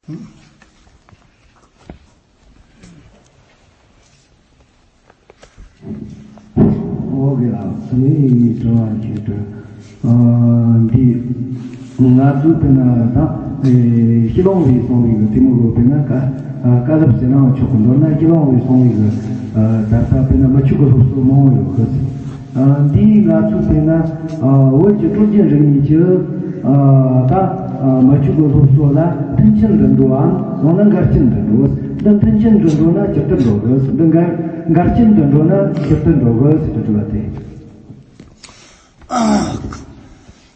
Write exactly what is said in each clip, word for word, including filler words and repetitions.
འོ་གི་ལ་ངའི་དྲི་བ་ཞིག་དྲི། ཨ། འདི་ང་ཚོས་དཔེར་ན་ད་ཨེ་ཤི་ལོང་བའི་སོང་བའི་གི་དེ་མོ་གི་དཔེར་ན་ཀ་ཨ་ཀ་ལབ་ཟེར་ན་ཆོག་གི། མདོར་ན་ཤི་ལོང་བའི་སོང་བའི་གི་ཨ་ད་ལྟ་དཔེར་ན་མི་ཆོས་གི་སློབ་གསོ་མང་བོ་ཡོད་གི། ཨ། འདིས་ང་ཚོས་དཔེར་ན། ཨ། བོད་ཀྱི་སྲོལ་རྒྱུན་རིག་གནས་ཀྱི། ཨ། ད། ཨ། མི་ཆོས་ཀྱི་སློབ་གསོ་ལ་མཐུན་རྐྱེན་འདི་འགྲོ་བའམ་ཡང་ན་འགལ་རྐྱེན་འདི་འགྲོ། འདི་མཐུན་རྐྱེན་འདི་འགྲོ་ན་ཇི་ལྟར་འགྲོ་དགོས། འདི་འགལ་འགལ་རྐྱེན་འདི་འགྲོ་ན་ཇི་ལྟར་འགྲོ་དགོས་ཟེར་དུ་དྲི་བ་སྟེ།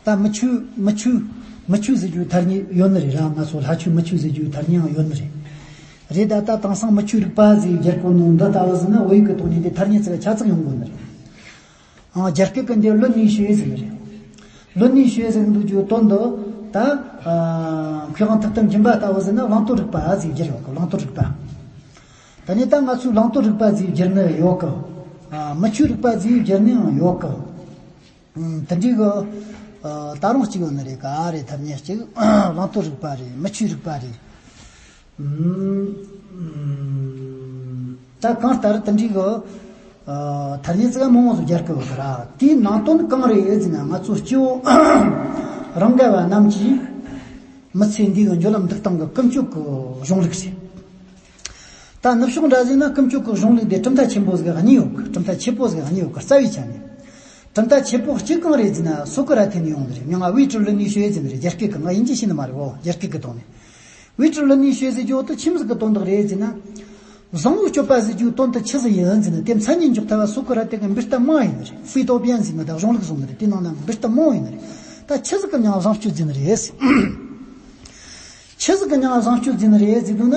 ད་མི་ཆོས་མི་ཆོས་མི་ཆོས་ཟེར་རྒྱུའི་ཐ་སྙད་ཡོད་ནི་རེད་ར། ང་ཚོ་ལྷ་ཆོས་མི་ཆོས་ཟེར་རྒྱུའི་ཐ་སྙད་ཡང་ཡོད་ནི་རེད། རེད་ད། ད་དེང་སང་མི་ཆོས་རིག་པ་ཟེར་རྒྱལ་གོ་ནོ་འདི་ལྟ་བུ་ཟེར་ན་བོད་ཡིག་གི་ཐོག་ནས་འདི་ཐ་སྙད་ཅིག་ཆ་ཚིག་ཡོང་དགོས་ནི་རེད། ཨང་། རྒྱ་སྐད་ཀྱི་འདི་论语学ཟེར་ནི་རེད། 论语学ཟེར་འདུག་རྒྱུ་དོན་དུ་ད། ཨ། མཁས་དབང་ཐུབ་བསྟན་སྦྱིན་པ་ལྟ་བུ་ཟེར་ན་བླང་དོར་རིག་པ་ཟེར་བསྒྱུར་ཡོད་གི། བླང་དོར་རིག་པ། ད་ནི་ད་ང་ཚོས་བླང་དོར་རིག་པ་ཟེར་བསྒྱུར་ནི་ཡོད་གི། ཨ། མི་ཆོས་རིག་པ་ཟེར་བསྒྱུར་ནི་ཡང་ཡོད་གི། ཨང་། དེ་འདྲའི་གི། ཨ། ད་རུང་གཅིག་ཡོད་ནི་རེད། ག་རེ་ཐ་སྙད་གཅིག་བླང་དོར་རིག་པ་རེད། མི་ཆོས་རིག་པ་རེད། ཨང་། ད་གང་ལྟར་དེ་འདྲའི་གི། ཨ། ཐ་སྙད་ཅིག་མང་བོ་ཟིག་སྦྱར་གི་ཡོད་གི་ར། དེའི་ནང་དོན་གང་རེད་ཟེར་ན། ང་ཚོ་སྐྱེ་བོ་རང་ག་བ་རྣམས་ཀྱིས་མི་ཚེ་འདི་གི་འགྲོ་ལམ་འདུག་སྟངས་གི་ཀུན་སྤྱོད་གི་གཞུང་ལུགས་རེད། ད་ནུབ་ཕྱོགས་འདྲ་ཟེར་ན་ཀུན་སྤྱོད་ཀྱི་གཞུང་ལུགས་དེ་གྲུབ་མཐའ་ཆེན་པོ་ཟིག་གཉིས་ཡོད་གི། གྲུབ་མཐའ་ཆེ་པོ་ཟིག་གཉིས་ཡོད་གི། རྩ་བའི་ཆ་ནས། གྲུབ་མཐའ་ཆེ་པོ་གཅིག་གང་རེད་ཟེར་ན། སོ་ཀ་ར་ཏེ་ནས་ཡོང་ནི་རེད། མྱིང་ང་位置论语学ཟེར་ནི་རེད། རྒྱ་སྐད་གི། ང་དབྱིན་ཇི་ཤེས་ནི་མ་རེད། འོ། རྒྱ་སྐད་གི་ཐོག་ནས། 位置论语学ཟེར་རྒྱུ་དེ་ཆི་མོ་ཟིག་གི་དོན་དག་རེད་ཟེར་ན། བཟང་བོའི་སྤྱོད་པ་ཟེར་རྒྱུའི་དོན་དེ་ཆི་ཟིག་ཡིན་ཟེར་ན། དེ་མཚན་ཉིད་འཇོག་ཐུབ་པ་སོ་ཀ་ར་ཏེ་གི་འབུར་རྟ་མང་ཡིན་ནི་རེད། 费多边ཟེར་ནི་ད་གཞུང་ལུགས་བཟུང་ནི་རེད། དེ་ནང་ན་འབུར་རྟ་མང་ཡིན་ནི་རེད། ད་ཆི་ཟིག་གི་མྱིང་ང་བཟང་སྤྱོད་ཟེར་ནི་རེད། ཆི་ཟིག་གི་མྱིང་ང་བཟང་སྤྱོད་ཟེར་ནི་རེད་ཟེར་དུས་ན།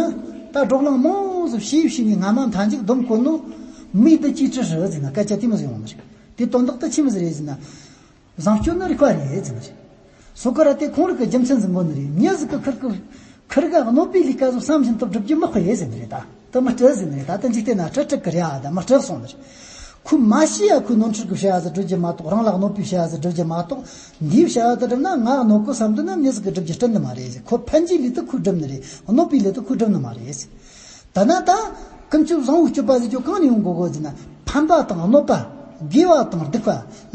ད་བགྲོ་གླེང་མང་ཟིག་བྱས་བྱས་ནས་སྔ་མ་མཐའ་མཇུག་སྡོམ་དགོས་ནོ། 目的是什么ཟེར་ན་སྐད་ཆ་དེ་མོ་ཟིག་ཡོང་ནི་རེད། དེ་དོན་དག་དེ་ཆི་མོ་ཟིག་རེད་ཟེར་ན། བཟང་སྤྱོད་ནི་རིག་པ་རེད་ཟེར་ནི་རེད། སོ་ཀ་ར་ཏེ་ཁོང་རིག་གི་རྒྱུ་མཚན་ཟིག་འགོད་ནི་རེད། མྱི་ཟིག་གི་ཁིར་གི་ཁིར་ག་གནོད་པའི་ལས་ཀ་ཟིག་བསམ་བཞིན་དུ་སྒྲུབ་རྒྱུ་མི་དཔེ་ཟེར་ནི་རེད། ད་དེ་མི་སྤྲད་ཟེར་ནི་རེད། ད་དེ་འཇིག་རྟེན་ན་སྤྲད་སྤྲད་གི་རེད་ཨ། ད་མི་སྤྲད་གསུངས་ནི་རེད། ཁོས་མ་ཤེས་ཡ་ཁོས་ནོར་འཁྲུལ་གི་བྱ་བ་ཟིག་སྒྲུབ་རྒྱུ་མ་གཏོགས། རང་ལ་གནོད་པའི་བྱ་བ་ཟིག་སྒྲུབ་རྒྱུ་མ་གཏོགས། འདིའི་བྱ་བ་དེ་སྒྲུབ་ན་ང་གནོད་གི་བསམ་དུས་ན་མྱི་ཟིག་གིས་སྒྲུབ་རྒྱུ་སྤྲད་ནི་མ་རེད་ཟེར། ཁོ་ཕན་གྱི་ལས་དེ་ཁོས་སྒྲུབ་ནི་རེད། གནོད་པའི་ལས་དེ་ཁོས་སྒྲུབ་ནི་མ་རེད་ཟེར། ད་ན་ད་ཀུན་སྤྱོད་བཟང་བོའི་སྤྱོད་པ་ཟེར་རྒྱུ་གང་ནས་ཡོང་དགོས་གོ་ཟེར་ན། ཕན་པ་དང་གནོད་པ། དགེ་བ་དང་སྡིག་པ།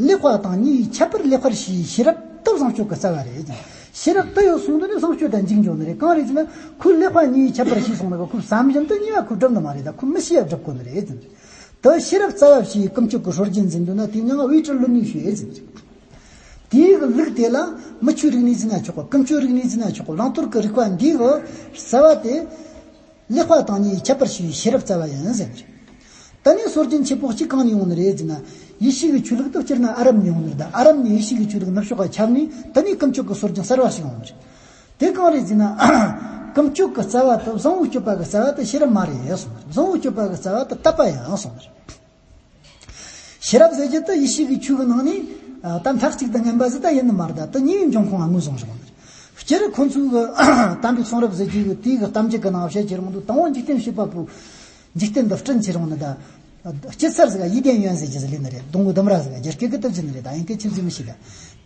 ལེགས་པ་དང་ཉེས་པའི་ཁྱད་པར་ལེགས་པར་ཤེས། ཤེས་རབ་དེ་བཟང་སྤྱོད་ཀྱི་རྩ་བ་རེད། ཤེས་རབ་དེ་ཡོད་སོང་དུས་ནི་བཟང་སྤྱོད་དང་འཇིག་འགྱོ་ནི་རེད། གང་རེད་ཟེར་ན། ཁོས་ལེགས་པ་ཉེས་པའི་ཁྱད་པར་ཤེས་སོང་ན། ཁོས་བསམ་བཞིན་དུ་ཉེས་པ་ཁོས་སྒྲུབ་ནི་མ་རེད། ད་ཁོས་མི་ཤེས་ཡ་སྒྲུབ་དགོས་ནི་རེད་ཟེར། དེ་ཤེས་རབ་རྩ་བ་ཤེས་ཀུན་སྤྱོད་ཀྱི་སྲོལ་རྒྱུན་འཛིན་འདུག་ན། དེའི་མྱིང་ང་位置论语学ཟེར་ནི་རེད། དེའི་གི་ལུགས་དེ་ལ་མི་ཆོས་རིག་གནས་ཟེར་ན་ཆོག་གི། ཀུན་སྤྱོད་རིག་གནས་ཟེར་ན་ཆོག་གི། བླང་དོར་གི་རིག་པ་འདིའི་གི་རྩ་བ་དེ། ལེགས་པ་དང་ཉེས་པའི་ཁྱད་པར་ཤེས་པའི་ཤེས་རབ་རྩ་བ་ཡིན་ཟེར་ནི་རེད། ད་ནི་སྲོལ་རྒྱུན་ཆེ་པོ་གཅིག་གང་ནས་ཡོང་ནི་རེད་ཟེར་ན། ཡེ་ཤུ་གི་ཆོས་ལུགས་དེ་སྤྱིར་ན་ཨ་རབ་ནས་ཡོང་ནི་རེད། ད་ཨ་རབ་ནས་ཡེ་ཤུ་གི་ཆོས་ལུགས་ནུབ་ཕྱོགས་ལ་ཁྱབ་ནས། ད་ནི་ཀུན་སྤྱོད་ཀྱི་སྲོལ་རྒྱུན་གསར་བ་ཞིག་ཡོང་ནི་རེད། དེ་གང་རེད་ཟེར་ན། ཀུན་སྤྱོད་ཀྱི་རྩ་བ་དེ། བཟང་བོའི་སྤྱོད་པ་གི་རྩ་བ་དེ་ཤེས་རབ་མ་རེད་གསུངས་ནི་རེད། བཟང་བོའི་སྤྱོད་པ་གི་རྩ་བ་དེ་དད་པ་ཡིན་གསུངས་ནི་རེད། ཤེས་རབ་ཟེར་རྒྱུ་དེ་ཡེ་ཤུ་གི་ཆོས་གི་ནང་ནས། ཨ། ད་མཐའ་གཅིག་ཏུ་ངན་པ་ཟིག་ད་ཡིན་ནི་མ་རེད། ད་དེ་ཉེས་པའི་འབྱུང་ཁུངས་ལ་ངོས་བཟུང་བཞག་ནི་རེད། སྤྱིར་ཁོ་ཚོའི་གི་དམ་པའི་གསུང་རབ་ཟེར་རྒྱུ་གི་དེའི་གི་གཏམ་རྒྱུད་གི་ནང་བཤད་ཀྱི་རུང་དུས། དང་པོ་འཇིག་རྟེན་བྱེད་པ་པོ། འཇིག་རྟེན་འདི་བསྐྲུན་བྱེད་རུང་ནི་ད། སྐྱེད་ཚལ་ཟིག་ག་ཡིད་ལྡན་ཡོན་ཟེར་རྒྱུ་ཟིག་ལས་ནི་རེད། སྡོང་བོ་ལྡུམ་ར་ཟིག་ག་རྒྱ་སྐད་གི་དེ་བརྗོད་ནི་རེད། ད་དབྱིན་སྐད་ཆི་ཟིག་མི་ཤེས་ད།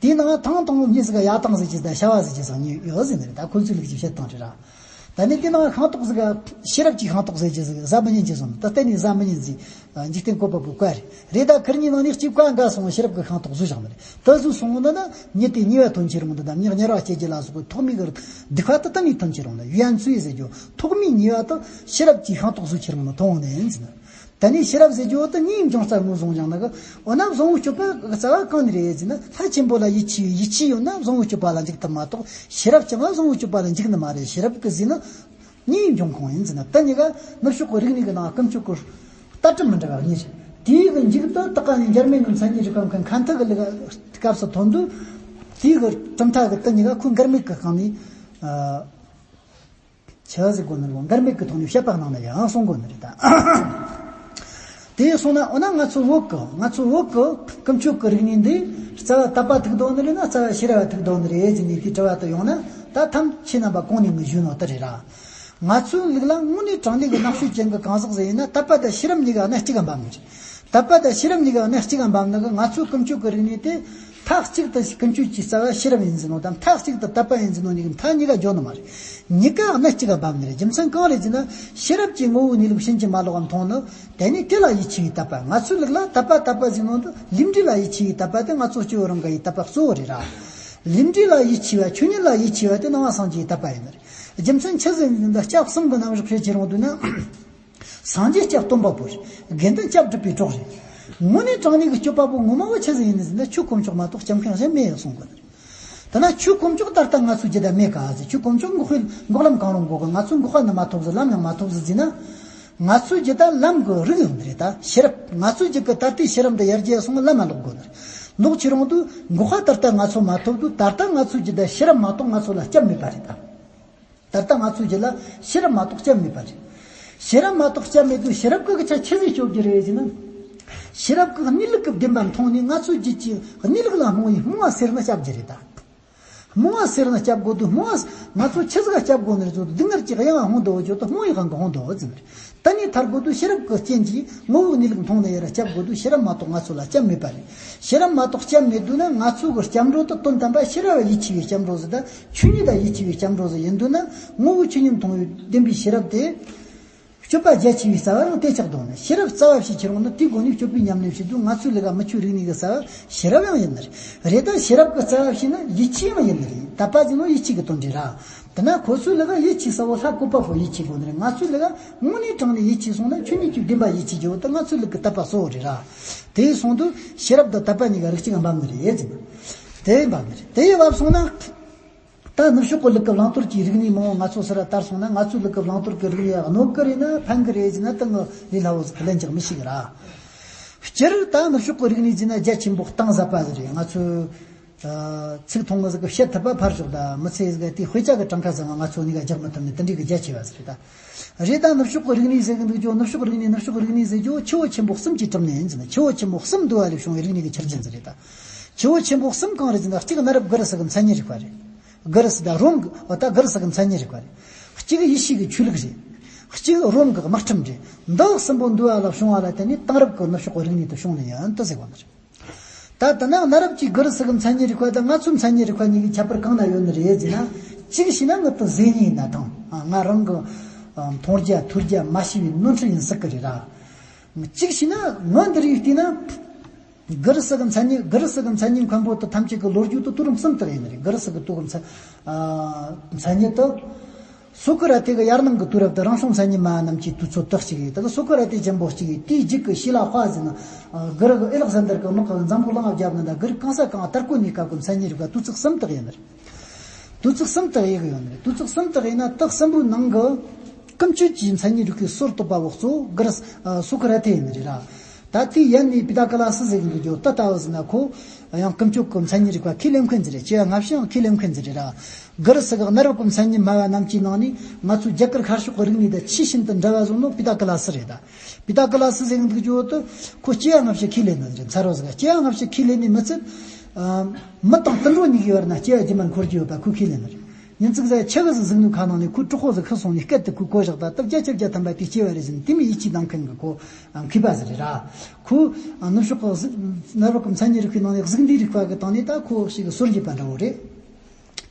དེའི་ནང་ཐེངས་དང་པོ་མྱི་ཟིག་ག་ཡར་ཐང་ཟེར་རྒྱུ་ད། བྱ་བ་ཟེར་རྒྱུ་ཟིག་གཉིས་ཡོད་ཟེར་ནི་རེད། ད་ཁོ་ཚོའི་ལུགས་ཀྱི་བཤད་སྟངས་རེད་ར། ད་ནི་དེ་ནང་ཤིང་ཏོག་ཟིག་ག་ཤེས་རབ་ཀྱི་ཤིང་ཏོག་ཟེར་རྒྱུ་ཟིག་ཟ་མི་ཉན་གྱི་སོང་། ད་གཏན་ནས་ཟ་མི་ཉན་ཟེར། འཇིག་རྟེན་བཀོད་པ་པོའི་བཀའ་རེད། རེད། ད་ཁིར་གཉིས་ནང་ནས་གཅིག་བཀའ་འགལ་སོང་། ཤེས་རབ་ཀྱི་ཤིང་ཏོག་ཟོས་བཞག་ནི་རེད། ད་ཟོས་སོང་ན་ན་མྱི་དེ་ཉེས་པ་ཐོན་ཁྱེར་འོང་། ད་མྱི་དམྱལ་བ་སྐྱེ་རྒྱུ་ལ་སོགས་པའི་ཐོག་མའི་གི་སྡིག་པ་དེ་གཏན་ནས་ཐོན་ཁྱེར་འོང་། ད་ཡུན་ཚོད་ཟེར་རྒྱུ་ཐོག་མའི་ཉེས་པ་དེ་ཤེས་རབ་ཀྱི་ཤིང་ཏོག་ཟོས་ཁྱེར་འོང་ན་ཐོན་འོང་ནི་ཡིན་ཟེར་ན། ད་ནི་ཤེས་རབ་ཟེར་རྒྱུ་དེ་ཉེས་པའི་འབྱུང་རྩ་ངོས་བཟུང་བཞག་ན་གི། འོ་ན་བཟང་བོའི་སྤྱོད་པ་གི་རྩ་བ་གང་ནས་རེད་ཟེར་ན། ལྷ་ཆེན་པོ་ལ་ཡིད་ཆེས་ཡིད་ཆེས་ཡོད་ན་བཟང་བོའི་སྤྱོད་པ་ལ་འཇུག་ཐུབ་མ་གཏོགས། ཤེས་རབ་ཀྱང་བཟང་བོའི་སྤྱོད་པ་ལ་འཇུག་ནི་མ་རེད། ཤེས་རབ་ཀྱིས་ཟེར་ན། ཉེས་པའི་འབྱུང་ཁུངས་ཡིན་ཟེར་ན། དེ་གཉིས་ཀ་ནུབ་ཕྱོགས་ཀྱི་རིག་གནས་ཀྱི་ནང་ཀུན་སྤྱོད་ཀྱི་ལྟ་གྲུབ་མི་འདྲ་བ་གཉིས་རེད། དེའི་གི་མཇུག་ཏུ་ད་ག་ནས་འཇར་མན་གྱི་མཚན་ཉིད་རིག་པ་མཁན་ཁན་ཐི་གི་ལས་ཀ་སྐབས་སུ་ཐོན་དུས། དེའི་གི་གྲུབ་མཐའ་གི་དེ་གཉིས་ཀ་ཁོས་འགལ་མེད་ཀྱི་སྒང་ནས། ཨ། ཆི་ཟེར་དགོས་ནི་རེད། འགལ་མེད་ཀྱི་ཐོག་ནས་བཤད་པ་གནང་ན་ཡང་གསུང་དགོས་ནི་རེད་ད། དེ་སོང་ན་འོ་ན་ང་ཚོ་བོད་ཀྱི། ང་ཚོ་བོད་ཀྱི་ཀུན་སྤྱོད་ཀྱི་རིག་གནས་འདི་རྩ་བ་དད་པ་ཐུག་འདུག་ནི་རེད་ན། རྩ་བ་ཤེས་རབ་ཐུག་འདུག་ནི་རེད་ཟེར་ནས་དེའི་དྲི་བ་དེ་ཡོང་ན། ད་ཐམས་ཅད་རྣམ་པ་གོང་ནས་ངས་ཞུས་ནོ་དེ་རེད་ར། ང་ཚོའི་ལུགས་ལ་དངོས་གནས་དྲང་གནས་ཀྱི་རྣམ་དཔྱོད་ཅན་གྱི་གང་ཟག་ཟིག་ཡིན་ན། དད་པ་དང་ཤེས་རབ་གཉིས་ཀ་གནས་གཅིག་ག་འབབ་ནི་རེད། དད་པ་དང་ཤེས་རབ་གཉིས་ཀ་གནས་གཅིག་ག་འབབ་ནི་གི། ང་ཚོའི་ཀུན་སྤྱོད་ཀྱི་རིག་གནས་དེ་ མཐའ་གཅིག་ཏུ་ཀུན་སྤྱོད་ཀྱི་རྩ་བ་ཤེས་རབ་ཡིན་ཟེར་ནོ་དང་མཐའ་གཅིག་ཏུ་དད་པ་ཡིན་ཟེར་ནོ་གཉིས་ཀྱི་མཐའ་གཉིས་ཀ་འཇོག་ནི་མ་རེད། གཉིས་ཀ་གནད་གཅིག་ག་འབབ་ནི་རེད། རྒྱུ་མཚན་གང་རེད་ཟེར་ན། ཤེས་རབ་ཀྱིས་ངོ་བོའི་གནས་ལུགས་ཕྱིན་ཅི་མ་ལོག་ག་མཐོང་ནི། དེ་ནི་དེ་ལ་ཡིད་ཆེས་པའི་དད་པ། ང་ཚོའི་ལུགས་ལ་དད་པ་དད་པ་ཟེར་ནོ་འདི་ལུས་འབྲེལ་ལ་ཡིད་ཆེས་པའི་དད་པ་དེ་ང་ཚོ་སྐྱེ་བོ་རང་གི་ཡི་དད་པ་གཙོ་བོ་རེད་ར། ལུས་འབྲེལ་ལ་ཡིད་ཆེས་པ་ཆོས་ཉིད་ལ་ཡིད་ཆེས་པ་དེ་ནང་པ་སངས་རྒྱས་ཡི་དད་པ་ཡིན་ནི་རེད། རྒྱུ་མཚན་ཆི་ཟིག་ཡིན་ཟེར་ན་སྐྱབས་གསུམ་གྱི་རྣམ་གཞག་བཤད་ཁྱེར་ཡོང་དུས་ན། སངས་རྒྱས་སྐྱབས་སྟོན་པ་པོ་རེད། དགེ་འདུན་སྐྱབས་སྒྲུབ་པའི་གྲོགས་རེད། དངོས་གནས་དྲང་གནས་ཀྱི་སྤྱོད་པ་པོ་ངོ་མ་བོ་ཆི་ཟིག་ཡིན་ཟེར་ན་ཆོས་དཀོན་མཆོག་མ་གཏོགས་སྐྱབས་མཁན་གཞན་མེད་གསུང་གི་ནི་རེད། ད་ན་ཆོས་དཀོན་མཆོག་ད་ལྟ་ང་ཚོའི་རྒྱུད་ད་མེད་ག་ཟེར། ཆོས་དཀོན་མཆོག་འགོག་པའི་འགོག་ལམ་གང་རུང་འགོག་གི། ང་ཚོས་འགོག་པ་ནི་མ་ཐོབ་ཟེར། ལམ་ཡང་མ་ཐོབ་ཟེར་ཟེར་ན། ང་ཚོའི་རྒྱུད་ད་ལམ་གྱི་རིགས་ཡོད་ནི་རེད། ད་ཤེས་རབ། ང་ཚོའི་རྒྱུད་ཀྱི་ད་ལྟའི་ཤེས་རབ་འདི་ཡར་རྒྱས་སོང་ལམ་མ་ལོག་དགོས་ནི་རེད། ལོག་ཁྱེར་ཡོང་དུས་འགོག་པ་ད་ལྟ་ང་ཚོ་མ་ཐོབ་དུས་ད་ལྟ་ང་ཚོའི་རྒྱུད་ད་ཤེས་རབ་མ་གཏོགས་ང་ཚོ་ལ་སྐྱབས་མེད་པ་རེད་ད། ད་ལྟ་ང་ཚོའི་རྒྱུད་ལ་ཤེས་རབ་མ་གཏོགས་སྐྱབས་མེད་པ་རེད། ཤེས་རབ་མ་གཏོགས་སྐྱབས་མེད་དུས་ཤེས་རབ་ཀྱི་ཆ་ཆི་ཟིག་སྐྱོབ་རྒྱུ་རེད་ཟེར་ན། ཤེས་རབ་ཀྱི་གནས་ལུགས་ཀྱི་བདེན་པ་མཐོང་ནས་ང་ཚོའི་རྒྱུད་ཀྱི་གནས་ལུགས་ལ་རྨོངས་པའི་རྨོངས་པ་སེལ་ན་སྐྱབས་རྒྱུ་རེད་ད། རྨོངས་པ་སེལ་ན་སྐྱབས་དགོས་དུས་རྨོངས་པ་ང་ཚོ་ཆི་ཟིག་ག་སྐྱབས་དགོས་ནི་རེད་ཟེར་དུས་སྡུག་བསྔལ་གྱི་གཡང་ང་ལྷུང་འདུག་བརྗོད་དུས་རྨོངས་པའི་དབང་གིས་ལྷུང་འདུག་ཟེར་ནི་རེད། ད་ནི་ཐར་དགོས་དུས་ཤེས་རབ་ཀྱི་རྐྱེན་གྱིས་ངོ་བོའི་གནས་ལུགས་མཐོང་ནས་ཡར་སྐྱབས་དགོས་དུས་ཤེས་རབ་མ་གཏོགས་ང་ཚོ་ལ་སྐྱབས་མེད་པ་རེད། ཤེས་རབ་མ་གཏོགས་སྐྱབས་མེད་དུས་ན་ང་ཚོ་གི་སྐྱབས་འགྲོ་དེ་དོན་དམ་པ་ཤེས་རབ་ལ་ཡིད་ཆེས་པའི་སྐྱབས་འགྲོ་ཟིག་དང་ཆོས་ཉིད་ལ་ཡིད་ཆེས་པའི་སྐྱབས་འགྲོ་ཟིག་ཡིན་དུས་ན་ངོ་བོ་ཆོས་ཉིད་མཐོང་བའི་བདེན་པའི་ཤེས་རབ་དེ། སྤྱོད་པ་རྒྱ་ཆེ་བའི་རྩ་བ་རང་དེ་ཆགས་འདུག་ནི། ཤེས་རབ་རྩ་བ་བྱས་ཁྱེར་ཡོང་ན་དེའི་སྒོ་ནས་སྤྱོད་པའི་ཉམས་ལེན་བྱེད་དུས་ང་ཚོའི་ལུགས་ཀ་མི་ཆོས་རིག་གནས་ཀྱི་རྩ་བ་ཤེས་རབ་ཡང་ཡིན་ནི་རེད། རེད་ད་ཤེས་རབ་ཀྱི་རྩ་བ་བྱས་ན་ཡིད་ཆེས་ཡང་ཡིན་ནི་རེད། དད་པ་ཟེར་ནོ་ཡིད་ཆེས་ཀྱི་དོན་རེད་ར། དེ་ན་ཁོ་ཚོའི་ལུགས་ཀ་ཡིད་ཆེས་ས་བོ་ལྷ་བཀོད་པ་པོ་ཡིད་ཆེས་དགོས་ནི་རེད། ང་ཚོའི་ལུགས་ཀ་དངོས་གནས་དྲང་ནས་ཡིད་ཆེས་སོང་ན་ཆོས་ཉིད་ཀྱི་བདེན་པ་ཡིད་ཆེས་རྒྱུ་བོ་དེ་ང་ཚོའི་ལུགས་ཀྱི་དད་པ་གཙོ་བོ་རེད་ར། དེ་ཡིན་སོང་དུས་ཤེས་རབ་དང་དད་པ་གཉིས་ཀ་རིགས་གཅིག་ག་འབབ་ནི་རེད་ཟེར་ན། དེ་འབབ་ནི་རེད། དེ་ཡི་བབ་སོང་ན། ད་ནུབ་ཕྱོགས་ཀྱི་ལུགས་ཀྱི་བླང་དོར་གྱི་རིག་གནས་མང་བོ་ང་ཚོ་སར་དར་སོང་ན་ང་ཚོའི་ལུགས་ཀྱི་བླང་དོར་གྱི་རིག་གནས་གནོད་གི་རེད་ན་ཕན་གི་རེད་ཟེར་ན་ད་ངས་ལས་སླ་བོ་ཟིག་གི་ལན་རྒྱག་མི་ཤེས་གི་ར། སྤྱིར་ད་ནུབ་ཕྱོགས་ཀྱི་རིག་གནས་ཟེར་ན་རྒྱ་ཆེན་པོ་གཏིང་ཟབ་པ་ཟིག་རེད། ང་ཚོས་ཚིག་ཐུང་ངུ་ཟིག་གི་བཤད་ཐུབ་པ་ཕར་ཞོག་ད་མི་ཚེ་ཟིག་གི་དེ་དཔེ་ཆ་གི་གྲངས་ཀ་ཟིག་ང་ཚོ་གཉིས་ཀ་རྒྱག་མི་ཐུབ་ནི་དེ་འདྲའི་གི་རྒྱ་ཆེ་བ་ཟིག་རེད་ད། རེད་ད་ནུབ་ཕྱོགས་ཀྱི་རིག་གནས་ཟེར་གི་འདུག་ཅོ། ནུབ་ཕྱོགས་རིག་གནས་ནུབ་ཕྱོགས་རིག་གནས་ཟེར་གི་འདུག་ཅོ། ཆུ་བོ་ཆེན་པོ་གསུམ་གྱིས་གྲུབ་ནས་ཡིན་ཟེར་ན་ཆུ་བོ་ཆེན་པོ་གསུམ་འདུ་བ་ལས་བྱུང་བའི་རིག་གནས་ཀྱི་ཆ་རྐྱེན་ཟིག་རེད་ད། ཆུ་བོ་ཆེན་པོ་གསུམ་གང་རེད་ཟེར་ན་གཅིག་གནའ་རབས་གྷི་རི་སི་གི་མཚན་ཉིད་རིག་པ་རེད། གྷི་རི་སི་དང་རོམ་གི་ད་གྷི་རི་སི་གི་མཚན་ཉིད་རིག་པ་རེད། གཅིག་ཡེ་ཤུ་གི་ཆོས་ལུགས་རེད། གཅིག་རོམ་གི་དམག་ཁྲིམས་རེད། འདི་གསུམ་པོ་འདུ་བ་ལ་བྱུང་བ་ལ་བརྟེན་ནས་དེང་རབས་ཀྱི་ནུབ་ཕྱོགས་ཀྱི་རིག་གནས་དེ་བྱུང་ནས་ཡིན་དུ་ཟེར་གོ་ནི་རེད། ད་ད་ནང་གནའ་རབས་ཀྱི་གྷི་རི་སི་གི་མཚན་ཉིད་རིག་པ་དང་ང་ཚོའི་མཚན་ཉིད་རིག་པ་གཉིས་ཀྱི་ཁྱད་པར་གང་ན་ཡོད་ནི་རེད་ཟེར་ན། གཅིག་བྱས་ན་ངའི་ད་ཟེ་ཉིད་ཡིན་ན་ཐང་། ང་རང་གི་མཐོང་རྒྱ་ཐོས་རྒྱ་མ་ཤེས་པའི་ནོར་འཁྲུལ་ཡིན་སྲིད་གི་རེད་ར། གཅིག་བྱས་ན་ངའི་འདི་རིགས་བལྟས་ན། གྷི་རི་སི་གི་མཚན་ཉིད་གྷི་རི་སི་གི་མཚན་ཉིད་མཁན་པོ་དེ་ཐམས་ཅད་ཀྱི་ལོ་རྒྱུས་དེ་དུས་རིམ་གསུམ་དག་ཡིན་ནི་རེད། གྷི་རི་སི་གི་དུས་ཀྱི་མཚན་མཚན་ཉིད་དེ། སོ་ཀི་ར་ཏེ་གི་ཡར་ནང་གི་དུས་རབས་དེ་རང་བྱུང་མཚན་ཉིད་མ་རྣམས་ཀྱི་དུས་ཚོད་དག་ཅིག་ཡིན། ད་གི་སོ་ཀི་ར་ཏེ་ཅན་པོ་གཅིག་ཡིན། དེའི་རྗེས་ཀྱི་ཤི་ལ་དཔའ་ཟེར་ན། གྷི་རི་གི་ཨེ་ལག་ཟན་དར་གི་དམག་གི་འཛམ་བུ་གླིང་ང་བརྒྱབ་ནི་ད་གྷི་རི་གང་ས་གང་དར་གོ་ནི་སྐབས་ཀྱི་མཚན་ཉིད་རིག་པ་དུས་ཚོད་གསུམ་དག་ཡིན་ནི་རེད། དུས་ཚོད་གསུམ་དག་ཡིན་གི་ཡོད་ནི་རེད། དུས་ཚོད་གསུམ་དག་ཡིན་ན་དེ་གསུམ་པོའི་ནང་གི་ཀུན་སྤྱོད་ཀྱི་མཚན་ཉིད་རིག་པའི་སྲོལ་གཏོད་པ་འོག་གཙོ་བོ་གྷི་རི་སི་སོ་ཀི་ར་ཏེ་ཡིན་ནི་རེད་ར། ད་དེའི་ཡན་ནས་པི་ད་ག་ལ་སི་ཟེར་གི་འདུག་རྒྱུ་ད་ལྟ་བུ་ཟེར་ན་ཁོ་ཡང་ཀུན་སྤྱོད་ཀྱི་མཚན་ཉིད་རིག་པ་ཁས་ལེན་མཁན་ཟིག་རེད། སྐྱེ་བ་སྔ་ཕྱི་ཡང་ཁས་ལེན་མཁན་ཟིག་རེད་ར། གྷི་རི་སི་གི་གནའ་རབས་ཀྱི་མཚན་ཉིད་སྨྲ་བ་རྣམས་ཀྱི་ནང་ནས་ང་ཚོའི་རྒྱ་གར་ཤར་ཕྱོགས་ཀྱི་རིག་གནས་དང་ཆེས་ཤིན་ཏུ་འདྲ་བ་བཟོ་ནོ་པི་ད་ག་ལ་སི་རེད་ད། པི་ད་ག་ལ་སི་ཟེར་གི་འདུག་རྒྱུ་དེ་ཁོ་སྐྱེ་བ་སྔ་ཕྱི་ཁས་ལེན་ནི་རེད། མཚར་བ་ཟིག་སྐྱེ་བ་སྔ་ཕྱི་ཁས་ལེན་ནི་མི་ཚད། མི་དང་དུད་འགྲོ་གཉིས་ཀྱི་བར་ན་སྐྱེ་བ་རྗེས་མར་འཁོར་རྒྱུ་ཡོད་པ་ཁོས་ཁས་ལེན་ནི་རེད། ཉིན་ཙིག་ཟ་ཆི་གི་ཟིག་གཟིགས་ནོ་ཁ་ནང་ནས་ཁོའི་གྲོགས་པོ་ཟིག་ཤི་སོང་ནས་སྐད་དེ་ཁོས་གོ་བཞག་ད་སྟབས་བརྒྱ་ཆ་བརྒྱ་ཐམ་པ་དེ་སྐྱེ་བ་རེད་ཟེར་ནས་དེ་མོ་ཡིད་ཆེས་གནང་མཁན་གི་ཁོ་མཁས་པ་ཟིག་རེད་ར། ཁོ་ནུབ་ཕྱོགས་ཀྱི་གནའ་རབས་ཀྱི་མཚན་ཉིད་རིག་པའི་ནང་ནས་གཟུགས་འདས་རིག་པ་གི་སྟེང་ནས་ད་ཁོ་ཞིག་གི་སྲོལ་འབྱེད་པ་འདྲ་བོ་རེད།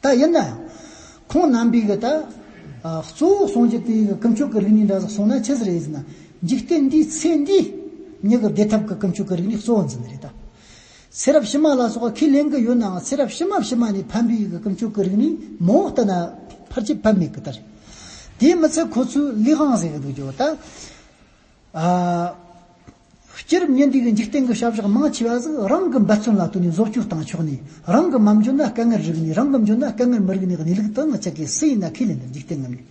ད་ཡིན་ན་ཡང་ཁོང་རྣམ་པས་གི་ད་གཙོ་བོ་གསུང་རྒྱུ་དེ་གི་ཀུན་སྤྱོད་ཀྱི་རིག་གནས་འདྲ་ཟིག་གསུངས་ན་ཆི་ཟིག་རེད་ཟེར་ན། འཇིག་རྟེན་འདིའི་ཚེ་འདིའི་མྱི་གི་བདེ་ཐབས་ཀྱི་ཀུན་སྤྱོད་ཀྱི་རིག་གནས་གཙོ་བོ་འཛིན་ནི་རེད་ད། ཚེ་རབས་ཕྱི་མ་ལ་སོགས་ཁས་ལེན་གི་ཡོད་ནའང་ཚེ་རབས་ཕྱི་མ་ཕྱི་མ་ནས་ཕན་པའི་གི་ཀུན་སྤྱོད་ཀྱི་རིག་གནས་མང་བོ་ལྟ་ན་ཕལ་ཆེར་ཕན་མེད་གི་ལྟར། དེའི་མི་ཚད་ཁོ་ཚོའི་ལས་དབང་ཟེར་གི་འདུག་རྒྱུ་ད། ཨ། སྤྱིར་མྱི་འདི་གི་འཇིག་རྟེན་གི་བྱ་བཞག་མང་ཆེ་བ་ཟིག་རང་གི་འབད་བརྩོན་ལ་ལྟོས་ནས་བཟོ་བཅོས་བཏང་ཆོག་ནས། རང་གི་མ་འཇོན་ན་དཀའ་ངལ་རིག་ནས། རང་གི་འཇོན་ན་དཀའ་ངལ་མི་རིག་ནས་གནས་ལུགས་དེ་ང་ཅག་གིས་སུ་ཡིན་ན་ཁས་ལེན་ནས་འཇིག་རྟེན་ངམ་ནས།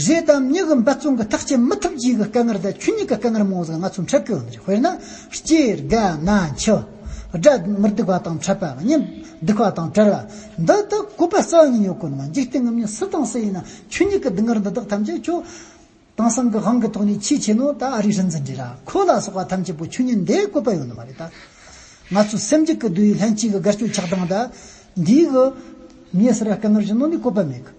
རེད་དམ། མྱི་གི་འབད་བརྩོན་གི་ཐག་བཅད་མི་ཐུབ་རྒྱུ་གི་དཀའ་ངལ་དང་ཆོས་ཉིད་ཀྱི་དཀའ་ངལ་མང་བོ་ཟིག་ང་ཚོ་འཕྲད་གི་ཡོད་ནི་རེད། དཔེར་ན་སྐྱེ་རྒ་ན་འཆི། དགྲ་མི་སྡུག་པ་དང་འཕྲད་པ། གཉེན་སྡུག་པ་དང་བྲལ་བ། འདི་དག་བཀོད་པ་རྩ་བ་ཉིད་ཡོད་གོ་ནི་མ། འཇིག་རྟེན་ངམ་ནས་སུ་དང་སུ་ཡིན་ན་ཆོས་ཉིད་ཀྱི་སྡུག་བསྔལ་འདི་དག་ཐམས་ཅད་ཁྱོད་དེང་སང་གི་དབང་གི་ཐོག་ནས་ཆེས་ཆེ་ནོ་ད་ཨ་རིའི་སྲིད་འཛིན་རེད་ར། ཁོ་ལ་སོགས་པ་ཐམས་ཅད་པོ་ཆོས་ཉིད་འདི་བཀོད་པ་ཡོད་ནི་མ་རེད་ད། ང་ཚོ་སེམས་རྒྱུད་ཀྱི་བསྡུས་པའི་ལྷན་སྐྱེས་ཀྱི་དགའ་སྐྱོ་ཆགས་སྡང་ད་འདིའི་གི་ངས་ཟེར་བ་དཀའ་ངལ་བྱུང་ནོ་ནི་བཀོད་པ་མེད་གི།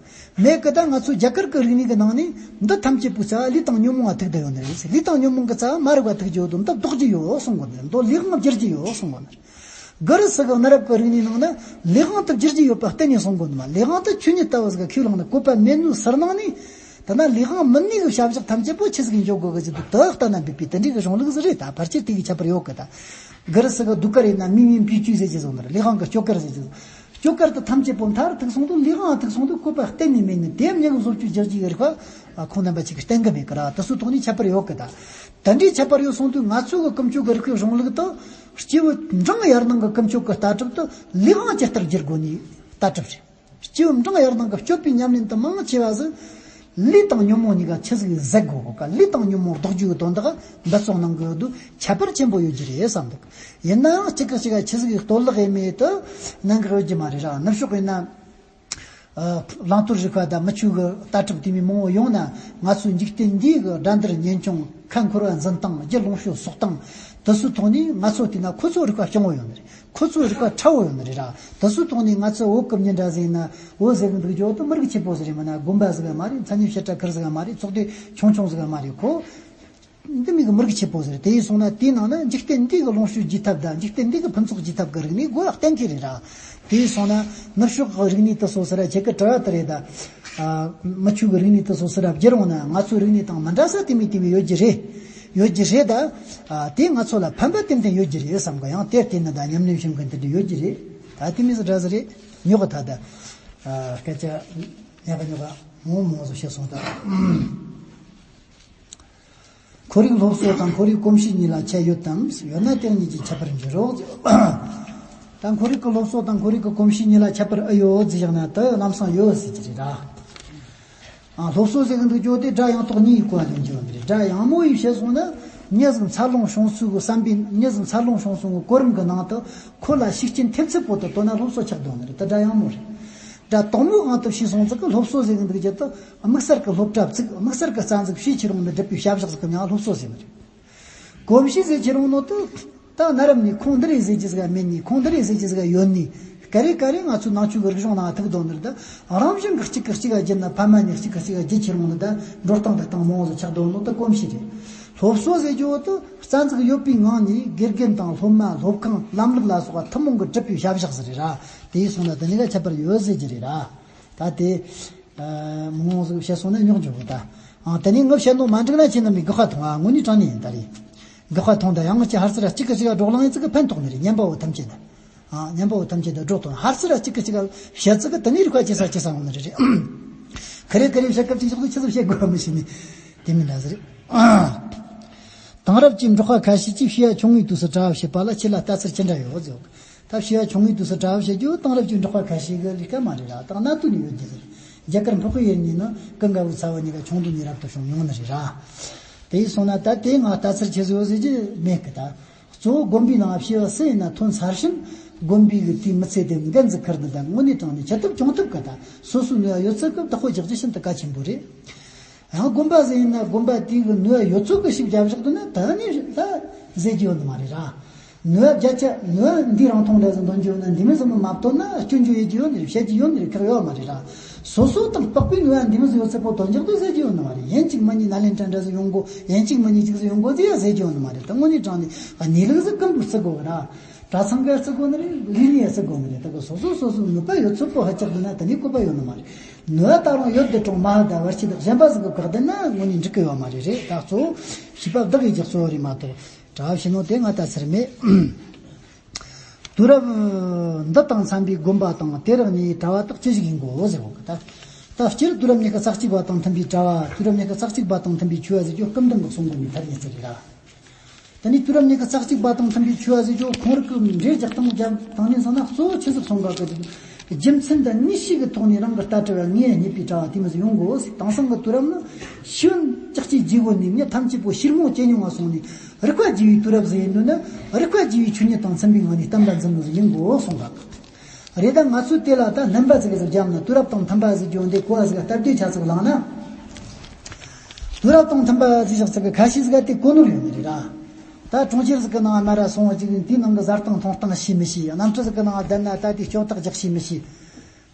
མེད་གི་ད་ང་ཚོ་རྒྱ་གར་གྱི་རིག་གནས་ཀྱི་ནང་ནས་འདི་ཐམས་ཅད་པོའི་རྩ་བ་ལས་དང་ཉོན་མོངས་པ་ཐུག་བསྡད་ཡོད་ནི་རེད། ལས་དང་ཉོན་མོངས་ཀྱི་རྩ་བ་མ་རིག་པ་ཐུག་རྒྱུ་ཡོད་དོ། འདི་ལྡོག་རྒྱུ་ཡོད་གསུང་གོ་ནི་རེད། འདི་ལས་དབང་བསྒྱུར་རྒྱུ་ཡོད་གསུང་གོ་ནི་རེད། གུ་རུ་ཟེར་གི་གནའ་རབས་ཀྱི་རིག་གནས་ནང་ན་ལས་དབང་དུ་བསྒྱུར་རྒྱུ་ཡོད་པ་གཏན་ནས་གསུང་གོ་ནི་མ། ལས་དབང་དུ་ཆོས་ཉིད་ལྟ་བུ་ཟིག་ཁས་བླངས་ནས་བཀོད་པ་མེད་ནོ་ཟུར་སྣང་ནས། དེ་ན་ལས་དབང་མིན་ནི་གི་བྱ་བཞག་ཐམས་ཅད་པོ་ཆི་ཟིག་འཇོག་དགོས་གི་ཟེར་དུས། དུ་ལྟ་ན་འབེབས་པའི་དེ་འདྲའི་གི་གཞུང་ལུགས་ཟིག་རེད། ད་ཕལ་ཆེར་དེ་གི་ཁྱད་པར་ཡོད་གི། ད་གུ་རུ་ཟེར་གི་ཟློས་གར་ཡིན་ན་མིང་མིང་པིའུ་ཅུའུ་ཟེར་གྱི་ཟེར་ནི་རེད། ལས་དབང་གི་སྐྱོ་གར་ཟེར་གྱི་ཟེར། སྐྱོ་གར་དུ་ཐམས་ཅད་པོ་མཐར་ཐུག་སོང་དུས་ལས་དབང་ཐུག་སོང་དུས་བཀོད་པ་གཏན་ནས་མེད་ནི་དེ་མྱི་གི་བཟོ་བཅོས་རྒྱག་རྒྱུ་གི་རིག་པ་ཁོང་རྣམ་པ་ཅིག་གི་གཏན་གི་མེད་གི་ར། དུ་སུ་ཐོག་ནས་ཁྱད་པར་ཡོད་གི། ད་དེ་འདྲའི་ཁྱད་པར་ཡོད་སོང་དུས་ང་ཚོ་གི་ཀུན་སྤྱོད་ཀྱི་རིག་པའི་གཞུང་ལུགས་དུ་སྐྱེས་བུ་འབྲིང་ཡར་ནང་གི་ཀུན་སྤྱོད་ཀྱི་ལྟ་གྲུབ་དུ་ལས་དབང་ཇི་ལྟར་བསྒྱུར་དགོས་ནི་ལྟ་གྲུབ་རེད། སྐྱེས་བུ་འབྲིང་ཡར་ནང་གི་སྤྱོད་པའི་ཉམས་ལེན་དུ་མང་ཆེ་བ་ཟིག་ལས་དང་ཉོན་མོངས་གཉིས་ཀ་ཆི་ཟིག་ཟད་དགོས་གོ་ག་ལས་དང་ཉོན་མོངས་ལྡོག་རྒྱུའི་དོན་དག་འབད་བརྩོན་གནང་གི་ཡོད་དུས་ཁྱད་པར་ཆེན་པོ་ཡོད་རྒྱུ་རེད་བསམ་འདུག་ཡིན་ནའང་གཅིག་གིས་གཅིག་ག་ཆི་ཟིག་གཏོར་བརླག་ཡེད་མེད་དུ་གནང་གི་ཡོད་རྒྱུ་མ་རེད་ར། ནུབ་ཕྱོགས་ཡིན་ན། ཨ། བླང་དོར་རིག་པ་དང་མི་ཆོས་ཀྱི་ལྟ་གྲུབ་དེ་མོ་མང་བོ་ཡོང་ན། ང་ཚོའི་འཇིག་རྟེན་འདིའི་གི་དགྲ་འདུལ་གཉེན་སྐྱོང་ཁ་འཁོར་བ་འཛིན་སྟངས་རྒྱུ་ལོངས་སྤྱོད་གསོག་སྟངས་དུ་སུ་ཐོག་ནས་ང་ཚོ་དེ་ན་ཁོ་ཚོ་རིག་པ་སྐྱོང་བོ་ཡོད་ནི་རེད། ཁོ་ཚོའི་རིག་པ་ཕྲ་བོ་ཡོད་ནི་རེད་ར། དུ་སུ་ཐོག་ནས་ང་ཚོ་བོད་ཀྱི་མྱི་འདྲ་ཟིག་ཡིན་ན་བོད་ཟེར་གི་འདུག་རྒྱུ་དུ་མི་རིགས་ཆེ་པོ་ཟིག་རེད། མིན་ན་དགོན་པ་ཟིག་ཡང་མ་རེད། མཚན་ཉིད་བཤད་གྲྭ་ཁུལ་ཟིག་ཡང་མ་རེད། ཚོགས་སྡེ་ཆུང་ཆུང་ཟིག་ཡང་མ་རེད། ཁོ། འདི་མིག་གི་མི་རིགས་ཆེ་པོ་ཟེར། དེ་ཡིན་སོང་ན་དེའི་ནང་ན་འཇིག་རྟེན་འདི་གི་ལོངས་སྤྱོད་བགྱིད་ཐབས་དང་འཇིག་རྟེན་འདི་གི་ཕུན་ཚོགས་བགྱིད་ཐབས་ཀྱི་རིག་གནས་དགོས་ཡག་གཏན་འཁེལ་རེད་ར། དེ་ཡིན་སོང་ན་ནུབ་ཕྱོགས་ཀྱི་རིག་གནས་དུ་སོ་སོ་ར་ཁྱེད་ཀྱི་དྲི་བ་དེ་རེད་ད། ཨ། མི་ཆོས་ཀྱི་རིག་གནས་དུ་སོ་སོ་ར་བསྒྱུར་འོང་ན་ང་ཚོའི་རིག་གནས་དང་མི་འདྲ་ས་དེ་མི་དེ་མི་ཡོད་རྒྱུ་རེད། ཡོད་རྒྱུ་རེད་ད། ཨ། དེ་ང་ཚོ་ལ་ཕན་པ་ཏན་ཏན་ཡོད་རྒྱུ་རེད་བསམ་གི། ཡང་དེར་བལྟས་ན་ད་ཉམས་ལེན་བྱེད་མཁན་དེ་འདྲ་ཡོད་རྒྱུ་རེད། ད་དེ་མི་ཟིག་འདྲ་ཟིག་རེད། ཉོག་གི་ད་ད། ཨ། སྐད་ཆ་ཉག་ག་ཉོག་ག་མང་མང་ཟིག་བཤད་སོང་ད། ཁོར་ཡུག་སློབ་གསོ་དང་ཁོར་ཡུག་གོམས་གཤིས་གཉིས་ལ་ཁྱད་ཡོད་དམ། ཡོད་ན་དེ་གཉིས་ཀྱི་ཁྱད་པར་འགྱུར་རོགས། ད་ཁོར་ཡུག་གི་སློབ་གསོ་དང་ཁོར་ཡུག་གི་གོམས་གཤིས་གཉིས་ལ་ཁྱད་པར་ཨེ་ཡོད་ཟེར་བཞག་ན་དེ་ལམ་སང་ཡོད་ཟེར་གྱི་རེད་ར། ཨ། སློབ་གསོ་ཟེར་གི་འདུག་རྒྱུ་དེ་སྒྲ་ཡངས་དོག་གཉིས་ཀྱི་གོ་བ་ལེན་རྒྱུ་ཡོད་རེད། སྒྲ་ཡངས་མོ་ཡིས་བཤད་སོང་ན་མྱི་ཟིག་འཚར་ལོངས་བྱུང་སོང་གི་བསམ་པའི་མྱི་ཟིག་འཚར་ལོངས་བྱུང་སོང་གི་གོ་རིམ་གི་ནང་དུ་ཁོ་ལ་ཤུགས་རྐྱེན་ཐེབས་ཚད་པོ་དེ་དོ་ན་སློབ་གསོ་ཆགས་འདུག་ནི་རེད། དེ་སྒྲ་ཡངས་མོ་རེད། སྒྲ་དོག་མོའི་དབང་དུ་བྱས་སོང་ཙི་གི་སློབ་གསོ་ཟེར་གི་འདུག་རྒྱུ་དེ་དམིགས་བསལ་གི་སློབ་གྲྭ་བཙུགས། དམིགས་བསལ་གི་རྩ་འཛུགས་བྱས་ཁྱེར་ཡོང་ནི་སྒྲུབ་པའི་བྱ་བཞག་ཟིག་གི་མྱིང་སློབ་གསོ་ཟེར་ནི་རེད། གོམས་གཤིས་ཟེར་ཁྱེར་ཡོང་ནོ་དེ་ད་གནའ་རབས་ནས་ཁུངས་འདི་རེད་ཟེར་རྒྱུ་ཟིག་མེད་ནི། ཁུངས་འདི་རེད་ཟེར་རྒྱུ་ཟིག་ཡོད་ནི། ག་རེ་ག་རེ་ང་ཚོའི་ནང་ཆོས་ཀྱི་རིག་གཞུང་ནང་ཐུག་དོ་ནི་རེད། ད་རང་བཞིན་གི་གཅིག་གི་གཅིག་ག་བརྒྱུད་ན་ཕ་མ་ནས་གཅིག་གི་གཅིག་ག་བརྒྱུད་ཁྱེར་ཡོང་ནི་ད་འགྲོ་སྟངས་འདུག་སྟངས་མང་བོ་ཟིག་ཆགས་དོ་ནོ་དེ་གོམས་གཤིས་རེད། སློབ་གསོ་ཟེར་རྒྱུ་བོ་དེ་རྩ་འཛུགས་ཡོད་པའི་ངང་ནས་དགེ་རྒན་དང་སློབ་མ་སློབ་ཁང་ལམ་ལུགས་ལ་སོགས་པ་ཐུན་མོང་གི་སྒྲུབ་པའི་བྱ་བཞག་ཟིག་རེད་ར། དེ་ཡིན་སོང་ན་དེ་ནི་ག་ཁྱད་པར་ཡོད་ཟེར་རྒྱུ་རེད་ར། ད་དེ། ཨ། མང་ཟིག་བཤད་སོང་ན་རྙོག་འཇོག་གི་ད། ཨ། དེ་ནས་ངས་བཤད་ནོ་མ་འགྲིག་ན་ཁྱེད་རྣམ་པས་དགག་པ་ཐོངས། ཨ། དངོས་གནས་དྲང་གནས་ཡིན་ད་རེད། དགག་པ་ཐོངས་ད། ཡང་ཅི་ཧར་ཚུར་གཅིག་གིས་གཅིག་ལ་བགྲོ་གླེང་ཡིན་ཙི་གི་ཕན་ཐོགས་ནི་རེད། ཉན་པ་བོ་ཐམས་ཅད་ད། ཨ། ཉན་པ་བོ་ཐམས་ཅད་ད་བགྲོ་གླེང་ཧར་ཚུར་གཅིག་གིས་གཅིག་ལ་བཤད་ཙི་གི་དེ་ནས་རིག་པ་ཇེ་ས་ཇེ་ས་འོང་ནི་རེད། རེད། ག་རེ་ག་རེ་བཤད་སྐབས་ཅིག་ཅིག་ཏུ་ཆི་ཟིག་བཤད་དགོས་པ་མི་ཤེས་ནི། དེ་མིན་འདྲ་ཟིག་རེད། ཨ། དེང་རབས་ཀྱི་འབྲོག་པ་ཁ་ཤས་ཀྱིས་བྱིས་པ་ཆུང་ངུའི་དུས་སུ་གྲྭ་བ་བྱེད་པ་ལ་ཁྱེད་ལ་ལྟ་ཚུལ་ཅི་འདྲ་ཡོད་ཟེར། ད་བྱིས་པ་ཆུང་ངུའི་དུས་སུ་གྲྭ་བ་བྱེད་རྒྱུ་དེང་རབས་ཀྱི་འབྲོག་པ་ཁ་ཤས་ཀྱི་ལས་ཀ་མ་རེད་ར། ད་གནད་དོན་ནི་ཡོད་རྒྱུ་རེད། རྒྱ་གར་འཕགས་པའི་ཡུལ་གཉིས་ནི་ཀུན་དགའ་བོའི་ཚ་བོ་གཉིས་ཀ་ཆུང་དུས་ནས་རབ་ཏུ་བྱུང་མྱོང་ནི་རེད་ར། དེ་ཡིན་སོང་ན་ད་དེ་ང་ལྟ་ཚུལ་ཆེ་ཟིག་ཡོད་ཟེར་རྒྱུ་མེད་གི། ད་གཙོ་བོ་དགོན་པའི་ནང་བྱིས་པ་སུ་ཡིན་ན་ཐོན་ཚར་ཕྱིན་དགོན་པའི་གི་དེའི་མི་ཚེ་དེ་འགན་ཟིག་ཁུར་ནི་ད་དངོས་གནས་དྲང་གནས་བྱེད་ཐབས་སྐྱོང་ཐབས་གི་ད་སོ་སོའི་ནུས་པ་ཡོད་ཚད་གི་བདག་པོ་རྒྱག་རྒྱུ་ཤིན་ཏུ་གལ་ཆེན་པོ་རེད། ཡང་དགོན་པ་ཟིག་ཡིན་ན་དགོན་པ་དེའི་གི་ནུས་པ་ཡོད་ཚད་གི་ཞིག་རྒྱབ་བཞག་འདུག་ན་ད་ནི་ད་ཟེར་རྒྱུ་ཡོད་ནི་མ་རེད་ར། ནུས་པ་བརྒྱ་ཆ་ནུས་པ་འདི་རང་མཐོང་འདྲ་ཟིག་འདོན་རྒྱུ་ཡོད་ན་འདི་མི་ཟིག་མི་མ་བཏོན་ན་སྐྱོན་བརྗོད་ཡེད་རྒྱུ་ཡོད་ནི་རེད། བཤད་རྒྱུ་ཡོད་ནི་རེད། ཁག་ཡོད་མ་རེད་ར། སོ་སོ་དང་དཔག་པའི་ནུས་པ་འདི་མི་ཟིག་ཡོད་ཚད་པོ་འདོན་རྒྱག་འདུག་ཟེར་རྒྱུ་ཡོད་ནི་མ་རེད། ཡིན་གཅིག་མིན་གཉིས་ནཱ་ལེནྡྲ་འདྲ་ཟིག་ཡོང་དགོ། ཡིན་གཅིག་མིན་གཉིས་གཅིག་ཟིག་ཡོང་དགོ་ཟེར་ཡ་ཟེར་རྒྱུ་ཡོད་ནི་མ་རེད། ད་དངོས་གནས་དྲང་གནས་གནས་ལུགས་ཟིག་ཀུན་པོ་བརྩི་དགོ་གི་ར། གྲྭ་ཚང་ག་བརྩི་དགོ་ནི་རེད། ལས་ནི་ཡ་བརྩི་དགོ་ནི་རེད། ད་གི་སོ་སོ་སོ་སོའི་ནུས་པ་ཡོད་ཚད་པོ་ཧ་ཅག་འདུག་ན་ད་ནི་བཀོད་པ་ཡོད་ནི་མ་རེད། ནུས་པ་ད་རུང་ཡོད་དེ་གྲོང་མ་ཧ་ད་བར་ཆི་དག་གཞན་པ་ཟིག་གི་བཀག་བསྡད་ན་དངོས་གནས་འགྲིག་གི་ཡོད་མ་རེད། རེད། ད་གཙོ་བོ་བྱིས་པ་བདག་གིས་རྒྱག་གཙོ་བོ་རེད་མ་གཏོགས། གྲྭ་བ་བྱིན་ནོ་དེ་ང་ལྟ་ཚུལ་མེད། དུས་རབས་འདི་དང་འཚམ་པའི་དགོན་པ་དང་དེ་རིང་ནས་གྲྭ་བ་དག་ཅི་ཞིག་ཡིན་དགོས་ཟེར་གོ་གི། ད་ད་སྤྱིར་དུས་རབས་ཉི་ཤུ་རྩ་གཅིག་པ་དང་མཐུན་པའི་གྲྭ་བ། དུས་རབས་ཉི་ཤུ་རྩ་གཅིག་པ་དང་མཐུན་པའི་ཆོས་པ་ཟེར་རྒྱུ་སྐུ་མདུན་གྱི་གསུང་གོ་ནས་ཐར་ཡིན་ཟེར་གི་ར། དེ་ནས་དུས་རབས་ཉི་ཤུ་རྩ་གཅིག་པ་དང་མཐུན་པའི་ཆོས་པ་ཟེར་རྒྱུ་ཁོང་རང་གི་འགྲེལ་རྒྱག་སྟངས་རྒྱབ་སྟངས་ནས་བསམ་ན་གཙོ་བོ་ཆི་ཟིག་གསུང་གོ་གི། རྒྱུ་མཚན་དང་དངོས་གཞི་གི་ཐོག་ནས་རང་གི་ལྟ་གྲུབ་ལ་ངེས་རྙེད་པའི་གྲྭ་བ་དེ་མོ་ཟིག་ཡོང་དགོས། དེང་སང་གི་དུས་རབས་ནི་ཤེས་ཡོན་ལྕགས་ཀྱུའི་རྗེ་བོ་ནས་མྱི་ཐམས་ཅད་པོ་ཕྱིར་མོ་སྐྱེ་མྱོང་བ་སོང་ནས། རིག་པ་རྒྱས་པའི་དུས་རབས་ཟིག་ཡིན་དུས་ན་རིག་པ་རྒྱས་པའི་ཆོས་ཉིད་དང་འཚམ་པའི་ངང་ནས་བསྟན་པ་འཛིན་ནོ་ཟིག་ཡིན་དགོས་གསུངས་པ། རེད། ད་ང་ཚོས་དེ་ལ་ད་སྣོན་པ་ཟིག་ཟིག་བརྒྱབ་ན། དུས་རབས་དང་མཐུན་པ་ཟེར་རྒྱུ་འདི་གོ་བ་ཟིག་སྟབས་བདེ་ཆ་ཟིག་བླངས་ན། དུས་རབས་དང་མཐུན་པ་ཟེར་བཞག་ཚིག་གི་ཁ་ཤས་ཟིག་ག་དེ་གོ་ནོར་ཡོད་ནི་རེད་ར། ད་གྲོང་ཁྱེར་ཟིག་གི་ནང་ང་མ་ར་སོང་བ་ཅིག་དེའི་ནང་གི་བཟའ་སྟངས་འཐུང་སྟངས་ཤེས་མི་ཤེས། གནམ་གྲུ་ཟིག་གི་ནང་ང་བསྡད་ན་ད་དེའི་སྐྱོ་ཐག་རྒྱག་ཤེས་མི་ཤེས།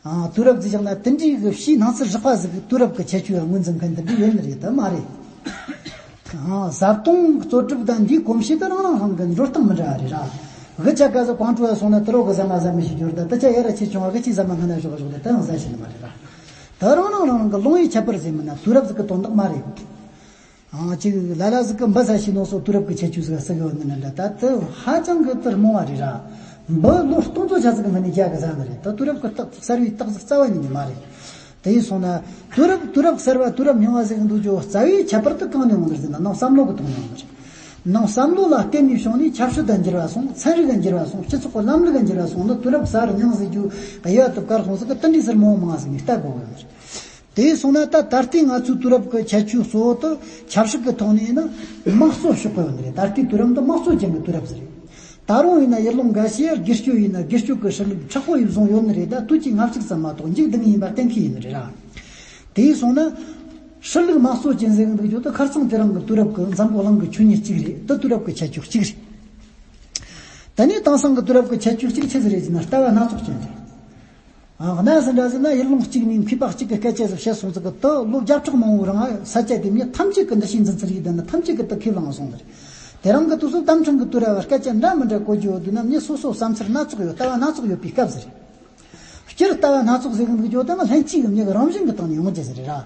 ཨ། དུས་རབས་ཟེར་བཞག་ན་དེ་འདྲའི་གི་ཕྱིའི་སྣང་ཚུལ་རགས་པ་ཟིག་གི་དུས་རབས་ཀྱི་ཁྱད་ཆོས་ལ་ངོས་འཛིན་མཁན་དེ་འདྲ་ཡོད་ནི་རེད་དམ་མ་རེད། ཨ། བཟའ་བཏུང་གཙོ་སྒྲུབ་དང་འདིའི་གོམས་གཤིས་དེ་རང་རང་རང་གི་འགྲོ་སྟངས་མི་འདྲ་བ་རེད་ར། དགུ་ཆ་ག་ཟེ་གོང་ཁྲོ་བ་སོང་ན་དུ་རོ་གི་ཟ་མ་ཟ་མི་ཞིག་འགྱུར་ད་དུ་ཆ་ཡ་ར་ཆེ་ཆུང་བ་གི་ཆི་ཟ་མ་སྔ་ན་ཞོག་ཞོག་ད་དུ་ཡང་ཟ་ཤེས་ནི་མ་རེད་ལ། ད་རང་རང་རང་རང་གི་ལོང་ཡི་ཁྱད་པར་ཟེར་མིན་ན་དུས་རབས་ཟིག་གི་དོན་དག་མ་རེད། ཨང་ཅིག་ལ་ལ་ཟིག་གི་འབུ་ཟ་ཤེས་ནོ་སོ་དུས་རབས་ཀྱི་ཁྱད་ཆོས་ཟིག་ཟ་གི་ཡོད་ནི་ན་ད་དུ་ཧ་ཅང་གི་དུ་རྨོངས་བ་རེད་ར། འབུ་ལོ་སྟོང་ཚོ་ཆ་ཟིག་གི་སྔ་ནས་རྒྱ་གི་ཟ་ནི་རེད། ད་དུས་རབས་ཀྱི་རྟགས་གསར་བའི་རྟགས་ཟིག་རྩ་བ་ཉིད་ནས་མ་རེད། དེ་ཡིན་སོང་ན། དུས་རབས་དུས་རབས་གསར་བ་དུས་རབས་རྙིང་བ་ཟེར་གི་འདུག་ཅོ་རྩ་བའི་ཁྱད་པར་དུ་གང་ནས་འོང་ནི་ཟེར་ན་ནང་བསམ་བློ་གི་ཐོག་ནས་འོང་ནི་རེད། ནང་བསམ་བློ་ལ་བརྟེན་ནས་བྱུང་ནས་ཆབ་སྲིད་དང་འགྱུར་བ་སོང་། ཚན་རིག་གི་འགྱུར་བ་སོང་། སྤྱི་ཚོགས་ཀྱི་ལམ་ལུགས་ཀྱི་འགྱུར་བ་སོང་ནི་དུས་རབས་གསར་རྙིང་ཟེར་རྒྱུ་དབྱེ་བ་དུ་བཀར་སོང་ཟིག་གི་དེ་འདྲའི་ཟེར་མང་མང་ཟིག་ནས་ལྟ་དགོས་ཡོད་ནི་རེད། དེ་ཡིན་སོང་ན་ད་ད་ལྟའི་ང་ཚོའི་དུས་རབས་ཀྱི་ཁྱད་ཆོས་གཙོ་བོ་དུ་ཆབ་སྲིད་ཀྱི་ཐོག་ནས་ཡིན་ན་དམངས་གཙོ་ཕྱོགས་གི་ཡོད་ནི་རེད། ད་ལྟའི་དུས་རབས་འདི་དམངས་གཙོ་ཅན་གྱི་དུས་རབས་ཟིག་རེད། ད་རུང་ཡིན་ན་ཡུལ་ལུང་འགའ་ཤས་སྒེར་གཅོད་ཡིན་ན་སྒེར་གཅོད་ཀྱི་སྲིད་ལུགས་མཁྲེགས་པོ་ཡིས་བཟུང་ཡོད་ནི་རེད། ད་དུས་ཀྱི་ལྔ་བཅུ་ཙམ་མ་གཏོགས་མཇུག་བསྡུ་ངེས་ཡིན་པ་གཏན་འཁེལ་ཡིན་ནི་རེད་ར། དེ་ཡིན་སོང་ན། སྲིད་ལུགས་དམངས་གཙོ་ཅན་ཟེར་གི་འདུག་རྒྱུ་དུ་ཁ་རྩང་དེ་རང་གི་དུས་རབས་ཀྱི་འཛམ་བུ་གླིང་གི་ཆོས་ཉིད་གཅིག་རེད། དུ་དུས་རབས་ཀྱི་ཁྱད་ཆོས་གཅིག་རེད། ད་ནི་དེང་སང་གི་དུས་རབས་ཀྱི་ཁྱད་ཆོས་གཅིག་ཆི་ཟིག་རེད་ཟེར་ན་ལྟ་བ་སྣ་ཚོགས་ཅན་རེད། ཨ་གནའ་ཟིན་འདྲ་ཟེར་ན་ཡུལ་ལུང་གཅིག་ནས་མཁས་པ་གཅིག་གི་སྐད་ཆ་ཟིག་བཤད་སོང་ཟིག་གི་དུ་ལོ་བརྒྱ་ཕྲག་མང་བོའི་རིང་ས་ཆ་དེ་མྱི་ཐམས་ཅད་ཀྱི་འདུ་ཤེས་འཛིན་ཚུལ་ཡིན་དུ་ནི་ཐམས་ཅད་ཀྱི་དུ་ཁས་བླངས་སོང་ཟིག་དེ་རིང་གི་དུས་སུ་གཏམ་ཕྲན་གྱི་དུས་རབས་སྐད་ཆ་འདྲ་མི་འདྲ་གོ་རྒྱུ་ཡོད་དུས་ན་མྱི་སོ་སོ་བསམ་ཚུལ་སྣ་ཚོགས་ཡོད། ལྟ་བ་སྣ་ཚོགས་ཡོད་པའི་སྐབས་ཟིག་རེད། སྤྱིར་ལྟ་བ་སྣ་ཚོགས་ཟེར་གི་འདུག་རྒྱུ་དེ་ནི་ལྷན་སྐྱེས་ཀྱི་མྱི་གི་རང་བཞིན་གྱི་སྟེང་ནས་ཡོང་རྒྱུ་ཟིག་རེད་ར།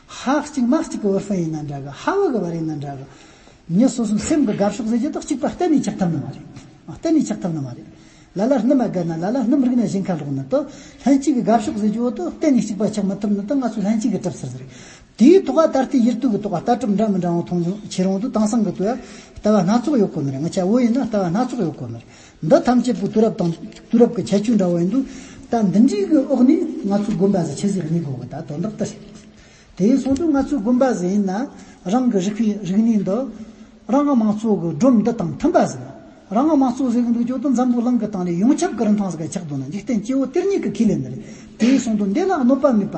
ཧ་གཅིག་མ་གཅིག་གི་བུ་སྤུན་ཡིན་ན་འདྲ་གི། ཧ་བུ་གི་བར་ཡིན་ན་འདྲ་གི། མྱི་སོ་སོའི་སེམས་ཀྱི་དགའ་ཕྱོགས་ཟེར་རྒྱུ་དག་གཅིག་པ་གཏན་ནས་ཆགས་ཐུབ་ནི་མ་རེད། གཏན་ནས་ཆགས་ཐུབ་ནི་མ་རེད། ལ་ལ་སྣུམ་མ་དགའ་ན་ལ་ལ་སྣུམ་རིག་ན་ཞིང་ཁ་ལོག་ན་དུ། ལྷན་སྐྱེས་ཀྱི་དགའ་ཕྱོགས་ཟེར་རྒྱུ་དུ་གཏན་ནས་གཅིག་པ་ཆགས་མི་ཐུབ་ནི་དུ་ང་ཚོའི་ལྷན་སྐྱེས་ཀྱི་གྲུབ་ཚུལ་ཟེར། དེའི་ཐོག་ལ་ད་ལྟའི་ཡུལ་དུས་ཀྱི་ཐོག་ལ་ལྟ་གྲུབ་འདྲ་མི་འདྲ་བ་མཐོང་ཆེ་རུང་དུ་དེང་སང་གི་དུས་ལྟ་བ་སྣ་ཚོགས་ཡོད་གོ་ནི་རེད། ང་ཆ་བོད་ཡིན་ན་ལྟ་བ་སྣ་ཚོགས་ཡོད་གོ་ནི་རེད། འདི་ཐམས་ཅད་པོ་དུས་རབས་དང་དུས་རབས་ཀྱི་ཁྱད་ཆོས་འདྲ་བོ་ཡིན་དུས། ད་འདི་འདྲའི་གི་འོག་ནས་ང་ཚོའི་དགོན་པ་ཟིག་ཆི་ཟིག་གནས་དགོས་གི་ད་དོན་དག་དེ་རེད། དེ་ཡིན་སོང་དུས་ང་ཚོའི་དགོན་པ་ཟིག་ཡིན་ན་རང་གི་རིག་པའི་རིག་གནས་འདི་རང་དབང་དམངས་གཙོ་གི་སྒྲོམ་འདི་དང་མཐུན་པ་ཟིག་རང་དབང་དམངས་གཙོ་ཟེར་གི་འདུག་རྒྱུ་དུ་འཛམ་བུ་གླིང་གི་སྟེང་ནས་ཡོངས་ཁྱབ་ཀྱི་རིན་ཐང་ཟིག་ག་ཆགས་འདུག་ན་འཇིག་རྟེན་སྐྱེ་བོ་དེ་གཉིས་ཀྱི་ཁས་ལེན་ནི་རེད། དེ་ཡིན་སོང་དུས་འདི་ལ་གནོད་པ་མེད་པ།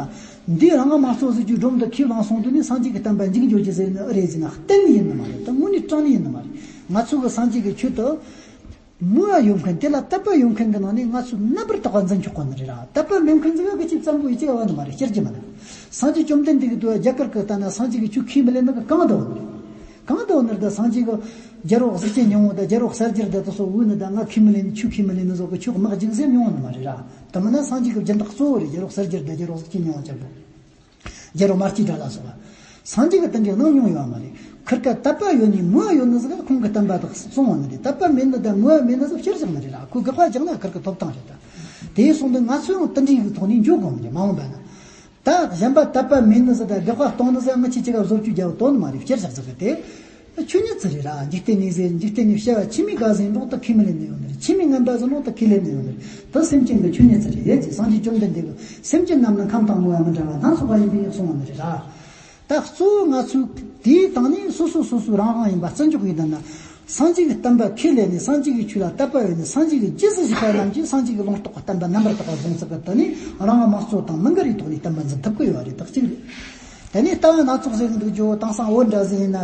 འདིའི་རང་དབང་དམངས་གཙོ་ཟེར་རྒྱུའི་སྒྲོམ་འདི་ཁས་བླངས་སོང་དུས་ནི་སངས་རྒྱས་ཀྱི་བསྟན་པ་འཇིག་འགྱོ་རྒྱུ་ཟེར་ནི་ཨེ་རེད་ཟེར་ན་གཏན་ནས་ཡིན་ནི་མ་རེད། ད་དངོས་གནས་དྲང་གནས་ཡིན་ནི་མ་རེད། ང་ཚོ་གི་སངས་རྒྱས་ཀྱི་ཆོས་དུ། མོས་པ་ཡོད་མཁན་དེ་ལ་དད་པ་ཡོད་མཁན་གྱི་ནང་ནས་ང་ཚོས་རྣམ་པར་དག་པ་འཛིན་ཆོག་གོ་ནི་རེད་ར། དད་པ་མེད་མཁན་ཚོས་ག་ཅིག་བཙན་པོ་ཡི་ཅིག་ཨ་བ་ནི་མ་རེད། ཤེར་གྱི་མ་རེད། སངས་རྒྱས་བཅོམ་ལྡན་འདས་ཀྱི་དུས་རྒྱ་གར་གྱི་ལྟ་ན་སངས་རྒྱས་ཀྱི་ཆོས་ཁས་མི་ལེན་ནི་གི་གང་དུ་ནི་རེད། གང་དུ་ནི་རེད། ད་སངས་རྒྱས་ཀྱི་རྒྱལ་པོ་གཟུགས་ཅན་སྙིང་པོ་དང་རྒྱལ་པོ་གསལ་རྒྱལ་དང་དེ་ཚོ་འོས་ནི་ད་ང་ཁས་མི་ལེན་ཆོས་ཁས་མི་ལེན་ནི་ཚོ་གི་ཆོས་དམག་སྦྱིན་ཟེར་མྱོང་ནི་མ་རེད་ར། དེ་མིན་ན་སངས་རྒྱས་ཀྱི་སྦྱིན་བདག་གཙོ་བོ་རེད། རྒྱལ་པོ་གསལ་རྒྱལ་དང་རྒྱལ་པོ་གཟུགས་ཅན་སྙིང་པོ་ཆེན་པོ། རྒྱལ་པོ་མ་སྐྱེས་དགྲ་ལ་སོགས་པ། སངས་རྒྱས་ཀྱི་དེ་འདྲའི་གནང་མྱོང་ཡོད་མ་རེད། ཁིར་ཀ་དད་པ་ཡོད་ནི་མོས་པ་ཡོད་ནི་ཟིག་ཁོང་གི་བསྟན་པ་དག་སྲུང་བ་ནི་རེད། དད་པ་མེད་ནི་དང་མོས་པ་མེད་ནི་ཟིག་ཕྱིར་བཞག་ནི་རེད་ར། ཁོས་དགག་པ་རྒྱག་ན་ཁིར་ཀ་ཐོབ་ཐང་རེད་ད། དེ་ཡིན་སོང་དུས་ང་ཚོས་ཡང་དེ་འདྲའི་གི་ཐོག་ནས་འཇོག་དགོས་ནི་རེད་མ་འོངས་པ་ན། ད་གཞན་པ་དད་པ་མེད་ནི་ཟིག་དང་དགག་པ་གཏོང་ནི་ཟིག་ང་ཆི་ཅི་ག་བཟོ་བཅོས་རྒྱག་དོན་མ་རེད། ཕྱིར་བཞག་ཟིག་གི་དེ། ཆོས་ཉིད་ཅིག་རེད་ར། འཇིག་རྟེན་ནས་ཟེར། འཇིག་རྟེན་ནས་བྱ་བ་ཆི་མོ་ག་ཟིག་ཡིན་རུང་ད་ཁས་མི་ལེན་ནི་ཡོད་ནི་རེད། ཆི་མོ་ངན་པ་ཟིག་ཡིན་རུང་ད་ཁས་ལེན་ནི་ཡོད་ནི་རེད། ད་སེམས་ཅན་གྱི་ཆོས་ཉིད་ཅིག་རེད། ཡེ་ཅིག་སངས་རྒྱས་བཅོམ་ལྡན་འདས་ཀྱིས་སེམས་ཅན་རྣམས་ནི་ཁམས་དང་མོས་པ་མི་འབྲལ་བར་སྣ་ཚོགས་པ་ཡིན་པས་གསུངས་པ་ནི་རེད་ར། ད་གཙོ་བོ་ང་ཚོས་དེའི་སྟེང་ནས་སོ་སོ་སོ་སོའི་རང་དབང་ཡིན་པ་བརྩི་འཇོག་ཡིན་ན། སངས་རྒྱས་ཀྱི་བསྟན་པ་ཁས་ལེན་ནས་སངས་རྒྱས་ཀྱི་ཆོས་ལ་དད་པ་ཡོད་ནས་སངས་རྒྱས་ཀྱི་རྗེས་སུ་བཞུགས་པ་རྣམས་ཀྱིས་སངས་རྒྱས་ཀྱི་ལུང་རྟོགས་པ་བསྟན་པ་རྣམ་པར་དག་པ་བཟུང་ཚུལ་གྱི་དོན་ནི་རང་དབང་དམངས་གཙོ་དང་མི་འགལ་བའི་ཐོག་ནས་བསྟན་པ་འཛིན་ཐུབ་ཀྱི་ཡོད་རེད། ད་གཅིག་རེད། དེ་ནས་ལྟ་བ་སྣ་ཚོགས་ཟེར་གི་འདུག་རྒྱུ་དེང་སང་བོད་འདྲ་ཟིག་ཡིན་ན།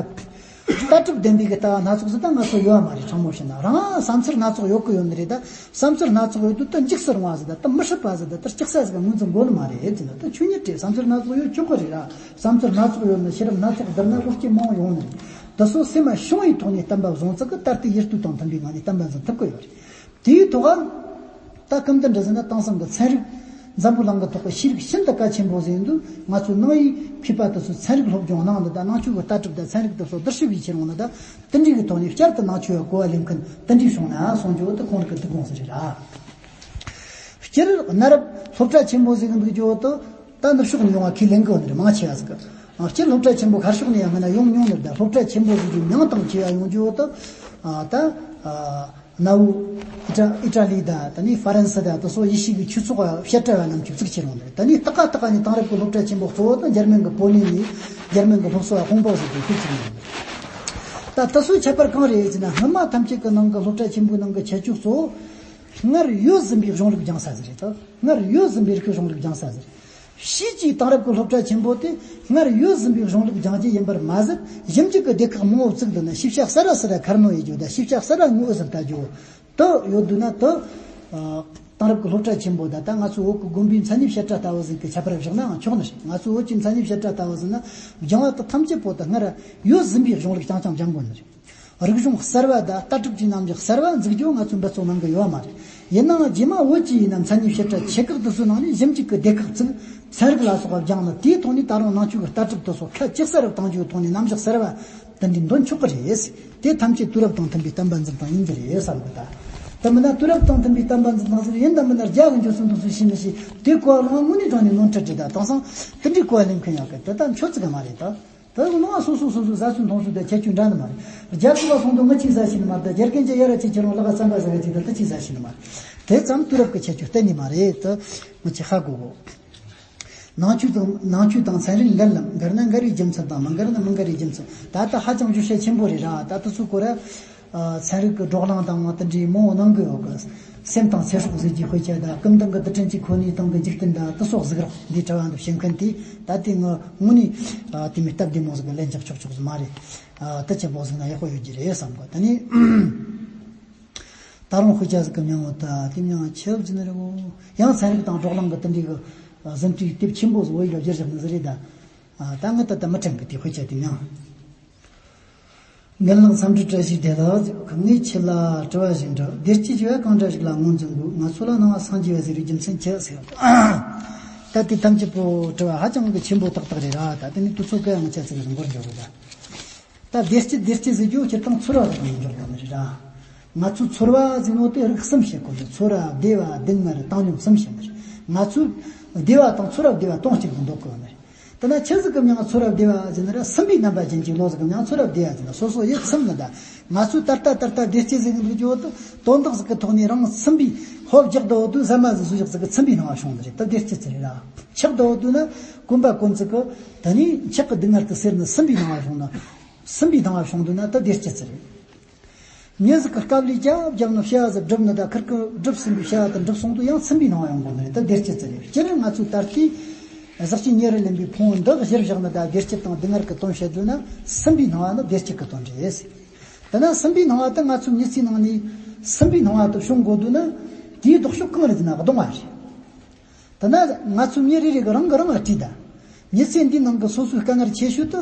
ལྟ་གྲུབ་ལྡན་པའི་གི་ལྟ་བ་སྣ་ཚོགས་ཟིག་ད་ང་ཚོ་ཡོད་མ་རེད། དྲང་མོ་བཤད་ན་རང་བསམ་ཚུལ་སྣ་ཚོགས་ཡོད་གི་ཡོད་ནི་རེད་ད། བསམ་ཚུལ་སྣ་ཚོགས་ཡོད་དུས་ད་འཇིགས་སུ་རུང་བ་ཟིག་ད་ད་མི་སྲིད་པ་ཟིག་ད་ད་སྐྲག་ས་ཟིག་ངོས་འཛིན་དགོས་ནི་མ་རེད་ཟེར་ན། ད་ཆོས་ཉིད་རེད། བསམ་ཚུལ་སྣ་ཚོགས་ཡོད་ཆོག་གི་རེད་ར། བསམ་ཚུལ་སྣ་ཚོགས་ཡོད་ན་ཤེས་རབ་སྣ་ཚོགས་བསྡུར་ན་བློ་སྐྱེད་མང་བོ་ཡོང་ནི་རེད། ད་སོ་སེམས་མ་བྱུང་བའི་ཐོག་ནས་བསྟན་པ་བཟུང་ཚུལ་གི་ད་ལྟའི་ཡུལ་དུས་དང་མཐུན་པའི་ངང་ནས་བསྟན་པ་འཛིན་ཐུབ་གི་ཡོད་རེད། དེའི་ཐོག་ཨ། ད་གང་འདྲ་འདྲ་ཟེར་ན་དེང་སང་གི་ཚན་རིག་འཛམ་བུ་གླིང་གི་ཐོག་གི་ཤེས་རིག་ཤིན་ཏུ་གལ་ཆེན་པོ་ཟེར་འདུག་ང་ཚོའི་ནང་པའི་མཁས་པ་དེ་ཚོས་ཚན་རིག་སློབ་སྦྱོང་གནང་འདི་དང་ནང་ཆོས་ཀྱི་ལྟ་གྲུབ་དང་ཚན་རིག་དེ་ཚོ་བསྡུར་ཞིབ་བྱེད་ཕྱིར་འོང་ན་ད་དེ་འདྲའི་གི་ཐོག་ནས་བསྐྱར་དུ་ནང་ཆོས་ཀྱི་གོ་བ་ལེན་མཁན་དེ་འདྲའི་བྱུང་ན་གསུང་རྒྱུ་དེ་ཁོང་རང་གི་སྡིག་དགོངས་སུ་རེད་ར། སྤྱིར་གནའ་རབས་སློབ་གྲྭ་ཆེན་པོ་ཟེར་གི་འདུག་རྒྱུ་དེ་ད་ནུབ་ཕྱོགས་ནས་ཡོང་བ་ཁས་ལེན་གི་ཡོད་ནི་རེད། མང་ཆེ་བ་ཟིག་གི་སྤྱིར་སློབ་གྲྭ་ཆེན་པོ་ཤར་ཕྱོགས་ནས་ཡང་སྔ་ན་ཡོང་མྱོང་ནི་རེད། ད་སློབ་གྲྭ་ཆེན་པོ་ཟེར་རྒྱུ་མྱིང་དང་བཅས་པ་ཡོང་རྒྱུ་དེ་ད། གནའ་བོའི་ཨི་ཊ་ཨི་ཊ་ལི་དང་དེ་ནས་ཧྥ་རན་སི་དང་དེ་སོགས་ཡེ་ཤུ་གི་ཆོས་ཚོགས་བཤད་གྲྭ་བ་རྣམས་ཀྱིས་བཙུགས་ཕྱིར་འོང་ནས། དེ་ནས་ཏག་ཏག་ཏག་ནས་དེང་རབས་ཀྱི་སློབ་གྲྭ་ཆེན་པོ་གཙོ་བོ་དེ་འཇར་མན་གྱི་པོ་ནན་ནས་འཇར་མན་གྱི་སློབ་གསོ་བ་ཧོང་པའོ་ཟེར་དེ་བཙུགས་ཕྱིར་འོང་ནས། ད་དེ་ཚོའི་ཁྱད་པར་གང་རེད་ཟེར་ན། སྔོན་མ་ཐམས་ཅད་ཀྱི་ནང་གི་སློབ་གྲྭ་ཆེན་པོའི་ནང་གི་ཁྱད་ཆོས་གཙོ་བོ་སྔར་ཡོད་ཟིན་པའི་གཞུང་ལུགས་སྦྱངས་ས་ཟིག་རེད་དོ། སྔར་ཡོད་ཟིན་པའི་རིག་པའི་གཞུང་ལུགས་སྦྱངས་ས་ཟིག་རེད། ཕྱིས་ཀྱི་དེང་རབས་ཀྱི་སློབ་གྲྭ་ཆེན་པོ་དེ་སྔར་ཡོད་ཟིན་པའི་གཞུང་ལུགས་སྦྱང་རྒྱུ་ཡིན་པར་མ་ཟད། ཞིབ་འཇུག་གི་སྡེ་ཁག་མང་བོ་བཙུགས་འདུག་ན། ཤེས་བྱ་གསར་ར་གསར་ར་ཁར་ནོ་ཡེ་རྒྱུ་དང་། ཤེས་བྱ་གསར་ར་ངོ་བོ་ཟིན་ལྟ་རྒྱུ་དེ་ཡོད་འདུག་ན། དེ་དེང་རབས་ཀྱི་སློབ་གྲྭ་ཆེན་པོ་དང་ད་ང་ཚོའི་བོད་ཀྱི་དགོན་པའི་མཚན་ཉིད་བཤད་གྲྭ་ལྟ་བུ་ཟིག་གི་ཁྱད་པར་བཞག་ནའང་ཆོག་ནི་རེད། ང་ཚོའི་བོད་ཀྱི་མཚན་ཉིད་བཤད་གྲྭ་ལྟ་བུ་ཟིག་ན་སྦྱང་བ་དེ་ཐམས་ཅད་པོ་དེ་སྔར་ཡོད་ཟིན་པའི་གཞུང་ལུགས་རྐྱང་རྐྱང་སྦྱང་དགོས་ནི་རེད། རིག་གཞུང་གསར་བ་དང་ལྟ་གྲུབ་ཀྱི་རྣམ་གཞག་གསར་བ་འཛུགས་རྒྱུ་ང་ཚོས་འབད་བརྩོན་གནང་གི་ཡོད་མ་རེད། ཡིན་ནའང་རྗེས་མ་བོད་ཀྱི་ཡིན་ན་མཚན་ཉིད་ཕྱི་དྲིལ་ཆེ་ཁག་དེ་ཚོའི་ནང་ནས་ཞིབ་འཇུག་གི་སྡེ་ཁག་བཙུགས། ཚན་རིག་ལ་སོགས་པ་སྦྱངས་ནས་དེའི་ཐོག་ནས་ད་རུང་ནང་ཆོས་ཀྱི་ལྟ་གྲུབ་དེ་ཚོ་ཁ་ཅིག་གསར་རུ་གཏོང་རྒྱུའི་ཐོག་ནས་རྣམ་གཞག་གསར་བ་དེ་འདྲའི་འདོན་ཆོག་གི་རེད། དེ་ཐམས་ཅད་དུས་རབས་དང་མཐུན་པའི་བསྟན་པ་འཛིན་སྟངས་ཡིན་གྱི་རེད་བསམ་གི། ད་དེ་མིན་ན་དུས་རབས་དང་མཐུན་པའི་བསྟན་པ་འཛིན་སྟངས་ཟེར་ཡིན་ད་མིན་ན་རྒྱ་གི་འགྱུར་སོང་དུས་སུ་ཤེས་མི་ཤེས། དེ་གོ་བ་ལོང་དངོས་གནས་དྲང་ནས་ནོར་འཁྲུལ་རེད། ད་དེང་སང་དེ་འདྲའི་གོ་བ་ལེན་མཁན་ཡོད་གི། དེ་ད་ཆོས་ཚིག་གི་མ་རེད་ད། ད་ནང་སོ་སོ་སོ་སོའི་བཟའ་ཚུལ་འཐུང་ཚུལ་དང་ཁྱད་ཆོས་འདྲ་ནི་མ་རེད། རྒྱ་གར་བ་སོང་དུས་ང་གཅིག་ཟ་ཤེས་ནི་མ་རེད། ད་རྒྱ་རྒན་གྱི་ཡ་ར་ཅིག་ཁྱེད་རང་ལག་ག་རྩམ་པ་ཟ་ག་ཅིག་ད་ད་གཅིག་ཟ་ཤེས་ནི་མ་རེད། དེ་ཙམ་དུས་རབས་ཀྱི་ཁྱད་ཆོས་གཏན་ནས་མ་རེད། ད་ང་ཅིག་ཧ་གོ་གོ། ནང་ཆོས་དང་ནང་ཆོས་དང་ཚན་རིག་འགལ་ལམ། འགལ་ན་འགལ་བའི་རྒྱུ་མཚན་དང་མི་འགལ་ན་མི་འགལ་བའི་རྒྱུ་མཚན། ད་ལྟ་ཧ་ཅང་བརྗོད་བྱ་ཆེན་པོ་རེད་ར། ད་དེ་ཚོ་སྐོར་ར། ཚན་རིག་གི་བགྲོ་གླེང་དང་དེ་འདྲའི་མང་བོ་གནང་གི་ཡོད་གི། སེམས་དང་ཚེ་སྲོག་ཟེར་གྱི་དཔེ་ཆ་དང་། སྐུ་མདུན་གྱི་དུས་དྲན་གྱི་གོ་གནས་སྟེང་གི་འཇིག་རྟེན་དང་དེ་སོགས་གཟིགས་རོགས། འདིའི་དྲི་བ་འདི་བྱེད་མཁན་དེས་ད་ལྟའི་ངོ་དངོས་གནས་དེ་མོའི་སྟབས་བདེ་མོ་ཟིག་གི་ལན་རྒྱག་ཆོག་ཆོག་ཟིག་མ་རེད། དེ་ཆེན་པོ་ཟིག་ན་ཡག་པོ་ཡོད་ཀྱི་རེད་བསམ་གི། ད་ནི་ད་རུང་དཔེ་ཆ་ཟིག་གི་མྱིང་ངོ་ད་དེ་མྱིང་ཆེ་བ་ཟིན་རེད་གོ། ཡང་ཚན་རིག་དང་བགྲོ་གླེང་གི་དེ་འདྲའི་གི་ཟིན་བྲིས་དེབ་ཆེན་པོ་ཟིག་བོད་ཡིག་ལ་བསྒྱུར་བཞག་ནི་ཟིག་རེད་ད། ད་ངས་ད་ལྟ་མི་དྲན་གི་དེ་དཔེ་ཆ་དེ་མྱིང་། རྒན་ལགས་འཚམས་འདྲི་བཀྲ་ཤིས་བདེ་ལེགས། ངས་ཁྱེད་ལ་དྲི་བ་ཞིག་འདྲི། བདེ་སྐྱིད་ཞེས་པ་གང་འདྲ་ཞིག་ལ་ངོས་འཛིན་དགོས། ང་ཚོ་ལ་སྣང་བ་སངས་རྒྱས་པ་ཟེར་བའི་རྒྱུ་མཚན་ཅི་ཟེར། ད་དེ་ཐམས་ཅད་པོ་དྲི་བ་ཧ་ཅང་གི་ཆེན་པོ་ཏག་ཏག་རེད་ར། ད་དེ་ནི་དུས་ཚོད་ག་ཡང་ཆ་ཚིག་རིང་པོར་འཇོག་རེད་ད། ད་བདེ་སྐྱིད་བདེ་སྐྱིད་ཟེར་རྒྱུ་སྤྱིར་བཏང་ཚོར་བ་ཟིག་ནས་འཇོག་དགོས་ནི་རེད་ར། ང་ཚོའི་ཚོར་བ་ཟེར་ནོ་དེ་རིགས་གསུམ་བཤད་དགོས་ནི། ཚོར་བ། བདེ་བ། སྡུག་བསྔལ། བཏང་སྙོམས་གསུམ་བཤད་ནི་རེད། ང་ཚོའི་བདེ་བ་དང་ཚོར་བ་བདེ་བ་གཏོང་སྤྱད་ཀྱི་འདོད་དགོས་ནི་རེད། དེ་ན་ཆི་ཟིག་གི་མྱིང་ཚོར་བ་བདེ་བ་ཟེར་ན་ར། སིམ་པའི་རྣམ་པ་ཅན་གྱི་བློ་ཟིག་གི་མྱིང་ཚོར་བ་བདེ་བ་ཟེར་ན། སོ་སོ་ཡིད་ཚིམ་ནི་ད། ང་ཚོས་ད་ལྟ་ད་ལྟ་བདེ་སྐྱིད་ཟེར་གི་འདུག་རྒྱུ་བོ་དེ་དོན་དག་ཟིག་གི་ཐོག་ནས་རང་སིམ་པའི་ཧོབ་རྒྱག་བསྡད་བོ་དུས་ཟ་མ་ཟིག་ཟོས་བཞག་ཟིག་གི་སིམ་པའི་སྣང་བ་བྱུང་ནི་རེད། ད་བདེ་སྐྱིད་ཟེར་ར། འཁྱག་བསྡད་བོ་དུས་ན་གོམ་པ་གོན་ཟིག་གི་ད་ནི་འཁྱག་གི་སྡུག་བསྔལ་དེ་སེལ་ནི་སིམ་པའི་སྣང་བ་བྱུང་ན། སིམ་པའི་སྣང་བ་བྱུང་དུས་ན་ད་བདེ་སྐྱིད་ཟེར་རེད། མྱི་ཟིག་གིས་དཀའ་ལས་རྒྱབ་རྒྱབ་ནས་བྱ་བ་ཟིག་བསྒྲུབས་ནི་ད། ཁིར་གིས་བསྒྲུབས་ཟིན་པའི་བྱ་བ་དེ་འགྲུབ་སོང་དུས་ཡང་སིམ་པའི་སྣང་བ་ཡོང་གོ་ནི་རེད། ད་བདེ་སྐྱིད་ཟེར་རེད། སྤྱིར་ང་ཚོའི་ད་ལྟའི་ཟག་བཅས་ཉེ་རུ་ལེན་པའི་ཕུང་བོ་འདི་གཞིར་བཞག་ནི་ད། བདེ་སྐྱིད་དང་སྡུག་བསྔལ་གྱི་དོན་བཤད་དུས་ན་སིམ་པའི་སྣང་བ་ནི་བདེ་སྐྱིད་ཀྱི་དོན་རེད། དེ་ན་སིམ་པའི་སྣང་བ་དེ་ང་ཚོའི་མྱི་ཚེའི་ནང་ནས་སིམ་པའི་སྣང་བ་དེ་བྱུང་དགོས་དུས་ན་དེའི་ལྡོག་ཕྱོགས་གང་རེད་ཟེར་ན་གདུང་བ་རེད། དེ་ན་ང་ཚོ་མྱི་རེ་རེ་གིས་རང་གིས་རང་ལ་དྲིས་ད། མྱི་ཚེ་འདིའི་ནང་གི་སོ་སོའི་དཀའ་ངལ་ཆེ་ཤོས་དེ།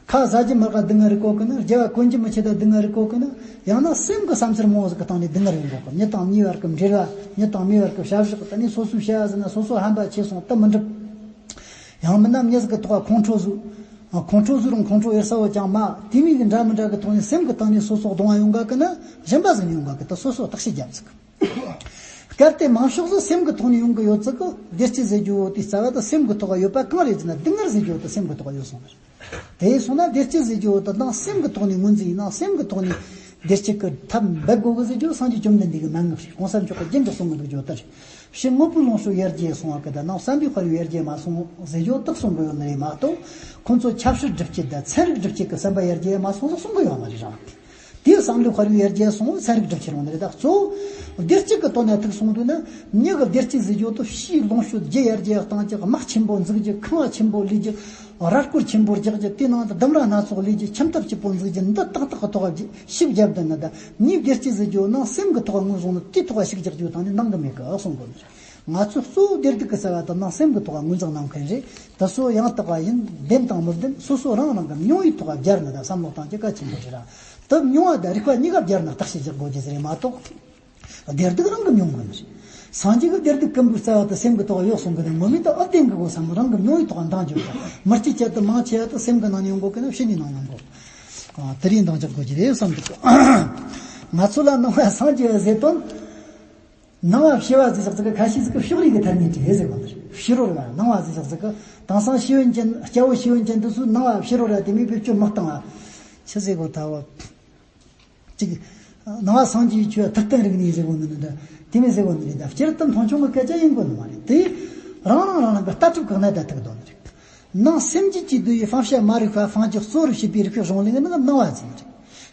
ཁ་ཟ་རྒྱུ་མེད་ག་སྡུག་བསྔལ་རེད་གོ་གི་ནི། རྒྱབ་བ་གོན་རྒྱུ་མི་ཆད་ད་སྡུག་བསྔལ་རེད་གོ་གི་ནི། ཡང་ན་སེམས་ཀྱི་བསམ་འཆར་མང་བོ་ཟིག་གི་སྟེང་ནས་སྡུག་བསྔལ་ཡོང་གོ་གི། མྱི་དང་མྱིའི་བར་གྱི་འབྲེལ་བ། མྱི་དང་མིའི་བར་གྱི་བྱ་བཞག་ད་ནི་སོ་སོའི་བྱ་བ་ཟིན་ན་སོ་སོ་ཧམ་པ་ཆེ་སོང་། དེ་མི་འགྲུབ། ཡང་མིན་ན་མྱི་ཟིག་གི་ཐོག་ཁོང་ཁྲོ་ཟུག་ཁོང་ཁྲོ་ཟུག་རུང་ཁོང་ཁྲོ་ཡེར་ས་བོ་ཅང་མེད། དེ་མིན་གི་འདྲ་མི་འདྲ་གི་ཐོག་ནས་སེམས་ཀྱི་སྟེང་ནས་སོ་སོ་གདུང་བ་ཡོང་ག་གི་ན་གཞན་པ་ཟིག་ནས་ཡོང་ག་གི། ད་སོ་སོ་བརྟག་དཔྱད་རྒྱབ་ཟིག་སྐབས་དེ་མང་ཤོས་སུ་སེམས་ཀྱི་ཐོག་ནས་ཡོང་གི་ཡོད་ཚིག་གི། བདེ་སྐྱིད་ཟེར་རྒྱུ་བོ་དེའི་རྩ་བ་དེ་སེམས་ཀྱི་ཐོག་ཡོད་པ་གང་རེད་ཟེར་ན། སྡུག་བསྔལ་ཟེར་རྒྱུ་བོ་དེ་སེམས་ཀྱི་ཐོག་ཡོད་སོང་བ་རེད། དེ་སོང་ན་བདེ་སྐྱིད་ཟེར་རྒྱུ་བོ་དེ་ནང་སེམས་ཀྱི་ཐོག་ནས་ངོས་འཛིན་ཡིན་ན། སེམས་ཀྱི་ཐོག་ནས་བདེ་སྐྱིད་ཀྱི་ཐབས་འབད་དགོས་གི་ཟེར་རྒྱུ་སངས་རྒྱས་བཅོམ་ལྡན་འདས་ཀྱི་མན་ངག་རེད། གོང་ས་མཆོག་གིས་རྒྱུན་དུ་གསུང་གི་འདུག་རྒྱུ་དེ་རེད། ཕྱི་དངོས་པོའི་ལོངས་སྤྱོད་ཡར་རྒྱས་སོང་བ་གི་ད་ནང་བསམ་པའི་དཔལ་ཡོན་ཡར་རྒྱས་མ་སོང་ཟེར་རྒྱུ་དེ་གསུང་གི་ཡོད་ནི་རེད་མ་གཏོགས། ཁོང་ཚོ་ཆབ་སྲིད་སྒྲུབ་བྱེད་དང་ཚན་རིག་སྒྲུབ་བྱེད་ཀྱི་བསམ་པ་ཡར་རྒྱས་མ་སོང་ཟེར་གསུང་གི་ཡོད་མ་རེད་ར། དེའི་བསམ་བློའི་དཔལ་ཡོན་ཡར་རྒྱས་སོང་བས་ཚན་རིག་སྒྲུབ་བྱེད་རུང་ནི་རེད། ད་གཙོ་བོ་བདེ་སྐྱིད་ཀྱི་དོན་ན་ཐུག་སོང་དུས་ན། མྱི་གི་བདེ་སྐྱིད་ཟེར་རྒྱུ་དེ་ཕྱིའི་ལོངས་སྤྱོད་རྒྱུ་ཡར་རྒྱས་གཏོང་རྒྱུ། དམག་ཆེན་པོ་འཛུགས་རྒྱུ། ཁང་བ་ཆེན་པོ་ལས་རྒྱུ། ར་སྐོར་ཆེན་པོ་རྒྱག་རྒྱུ། དེའི་ནང་དུ་ལྡུམ་ར་སྣ་ཚོགས་ལས་རྒྱུ། ཁྱིམ་ཐབ་སྐྱིད་པོ་འཛུགས་རྒྱུ། འདི་ཏག་ཏག་གི་ཐོག་ལ་ཤུགས་རྒྱབ་བསྡད་ན། ད་མྱིའི་བདེ་སྐྱིད་ཟེར་རྒྱུ་ནང་སེམས་ཀྱི་ཐོག་ངོས་བཟུང་ནས་དེའི་ཐོག་ཤུགས་རྒྱག་རྒྱུ་དང་ནི་འདང་གི་མེད་གི་གསུང་དགོས་ནི་རེད། ང་ཚོ་གཙོ་བོ་བདེ་སྡུག་གི་རྩ་བ་དེ་ནང་སེམས་ཀྱི་ཐོག་ངོས་འཛིན་གནང་མཁན་རེད། དེ་ཚོ་ཡང་དག་པ་ཡིན། བདེན་དང་མི་བདེན་སོ་སོ་རང་རང་གི་མྱོང་བའི་ཐོག་སྦྱར་ནས་ད་བསམ་བློ་གཏོང་རྒྱུ་གལ་ཆེན་པོ་རེད་ར། དེ་མྱོང་བ་དང་རིག་པ་གཉིས་ཀ་སྦྱར་ནས་བརྟག་དཔྱད་རྒྱག་དགོས་རྒྱུ་ཟེར་རེད་མ་གཏོགས། བདེ་སྡུག་རང་གིས་མྱོང་དགོས་ནི་རེད། སངས་རྒྱས་ཀྱིས་བདེ་སྡུག་ཀུན་པོའི་རྩ་བ་དེ་སེམས་ཀྱི་ཐོག་ཡོད་གསུང་གི་འདུག་ངོ་མས་དེ་ཨེ་བདེན་གི་གོ་བསམ། རང་གི་མྱོང་བའི་ཐོག་འདང་རྒྱག་དང་། མི་སྐྱིད་ཆེད་དུ་མང་ཆེ་བ་དེ་སེམས་ཀྱི་ནང་ནས་ཡོང་དགོས་གི་ན་ཕྱི་ནས་ནང་ཡོང་དགོས། ཨ། དེ་རིང་འདང་རྒྱག་དགོས་ཀྱི་རེད་བསམ་འདུག་ང་ཚོ་ལ་སྣང་བ་སངས་རྒྱས་པ་ཟེར་དོན། སྣང་བ་ཕྱི་བ་ཟེར་ཞག་ཅིག་གི་ཁ་ཤས་ཅིག་གིས་ཕྱོགས་རིས་ཀྱི་ཐ་སྙད་བྲིས་ཟེར་བ་ནི་རེད། ཕྱི་རོལ་བ་སྣང་བ་ཟེར་ཞག་ཅིག་གི། དེང་སང་ཤེས་ཡོན་ཅན། སྐྱ་བོ་ཤེས་ཡོན་ཅན་དེ་ཚོས་སྣང་བ་ཕྱི་རོལ་བ་དེ་མིན་བེད་སྤྱོད་མི་བཏང་བ། ཆི་ཟེར་གོ་ད་བ། ཅིག་སྣང་བ་སངས་རྒྱས་ཆོས་ཐུབ་བསྟན་རིག་གནས་ཟེར་གོ་ནི་ནི་འདྲ། དེ་མིན་ཟེར་གོ་ནི་རེད། ད་སྤྱིར་དུ་མཐོང་ཆུང་གི་སྐད་ཆ་ཡིན་གོ་ནི་མ་རེད་དེ། རང་རང་རང་རང་གི་ལྟ་གྲུབ་ཀྱི་གནད་དུ་ཐུག་དོ་ནི་རེད། ནང་སེམས་རྒྱུད་ཀྱི་བསྡུས་པའི་方式མ་རིག་པ། 方式གཙོ་བོར་བྱས་པའི་རིག་པའི་གཞུང་ལུགས་ནི་སྣང་བ་ཟེར་ནི་རེད།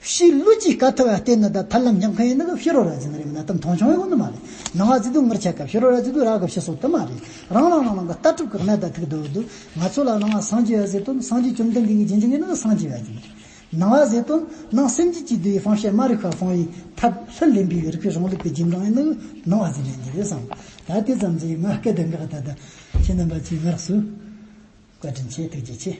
ཕྱིའི་ལུས་ཀྱི་དཀའ་ཐུབ་པ་བརྟེན་ནས་ད་ཐར་ལམ་སྦྱངས་མཁན་ཡིན་ནི་གི་ཕྱི་རོལ་བ་ཟེར་ནི་རེད། མིན་ན་དེ་མཐོང་ཆུང་ཡོང་ནི་མ་རེད། སྣང་བ་ཟེར་དུས་ངར་ཆ་ག་ཕྱི་རོལ་བ་ཟེར་དུས་ར་གི་ཕྱི་སོ་དེ་མ་རེད། རང་རང་རང་རང་གི་ལྟ་གྲུབ་ཀྱི་གནད་དུ་ཐུག་འདུག་འདུག་ང་ཚོ་ལ་སྣང་བ་སངས་རྒྱས་པ་ཟེར་དོན་སངས་རྒྱས་བཅོམ་ལྡན་འདས་ཀྱི་རྗེས་འཇུག་ཡིན་ནི་གི་སངས་རྒྱས་པ་ཡིན། སྣང་བ་ཟེར་དོན་ནང་སེམས་རྒྱུད་ཀྱི་བསྡུས་པའི་方式མ་རིག་པ་སྤོང་བའི་ཐབས་ལྷུར་ལེན་པའི་རིག་པའི་གཞུང་ལུགས་ཀྱི་རྗེས་འབྲང་ཡིན་ནི་གི་སྣང་བ་ཟེར་ནི་རེད་བསམ། ད་དེ་ཙམ་ཟིག་ང་སྐད་དེ་འགག་ད་ད་ཁྱེད་རྣམ་པ་ཚོས་ངར་སུ། བཀའ་དྲིན་ཆེ། ཐུགས་རྗེ་ཆེ།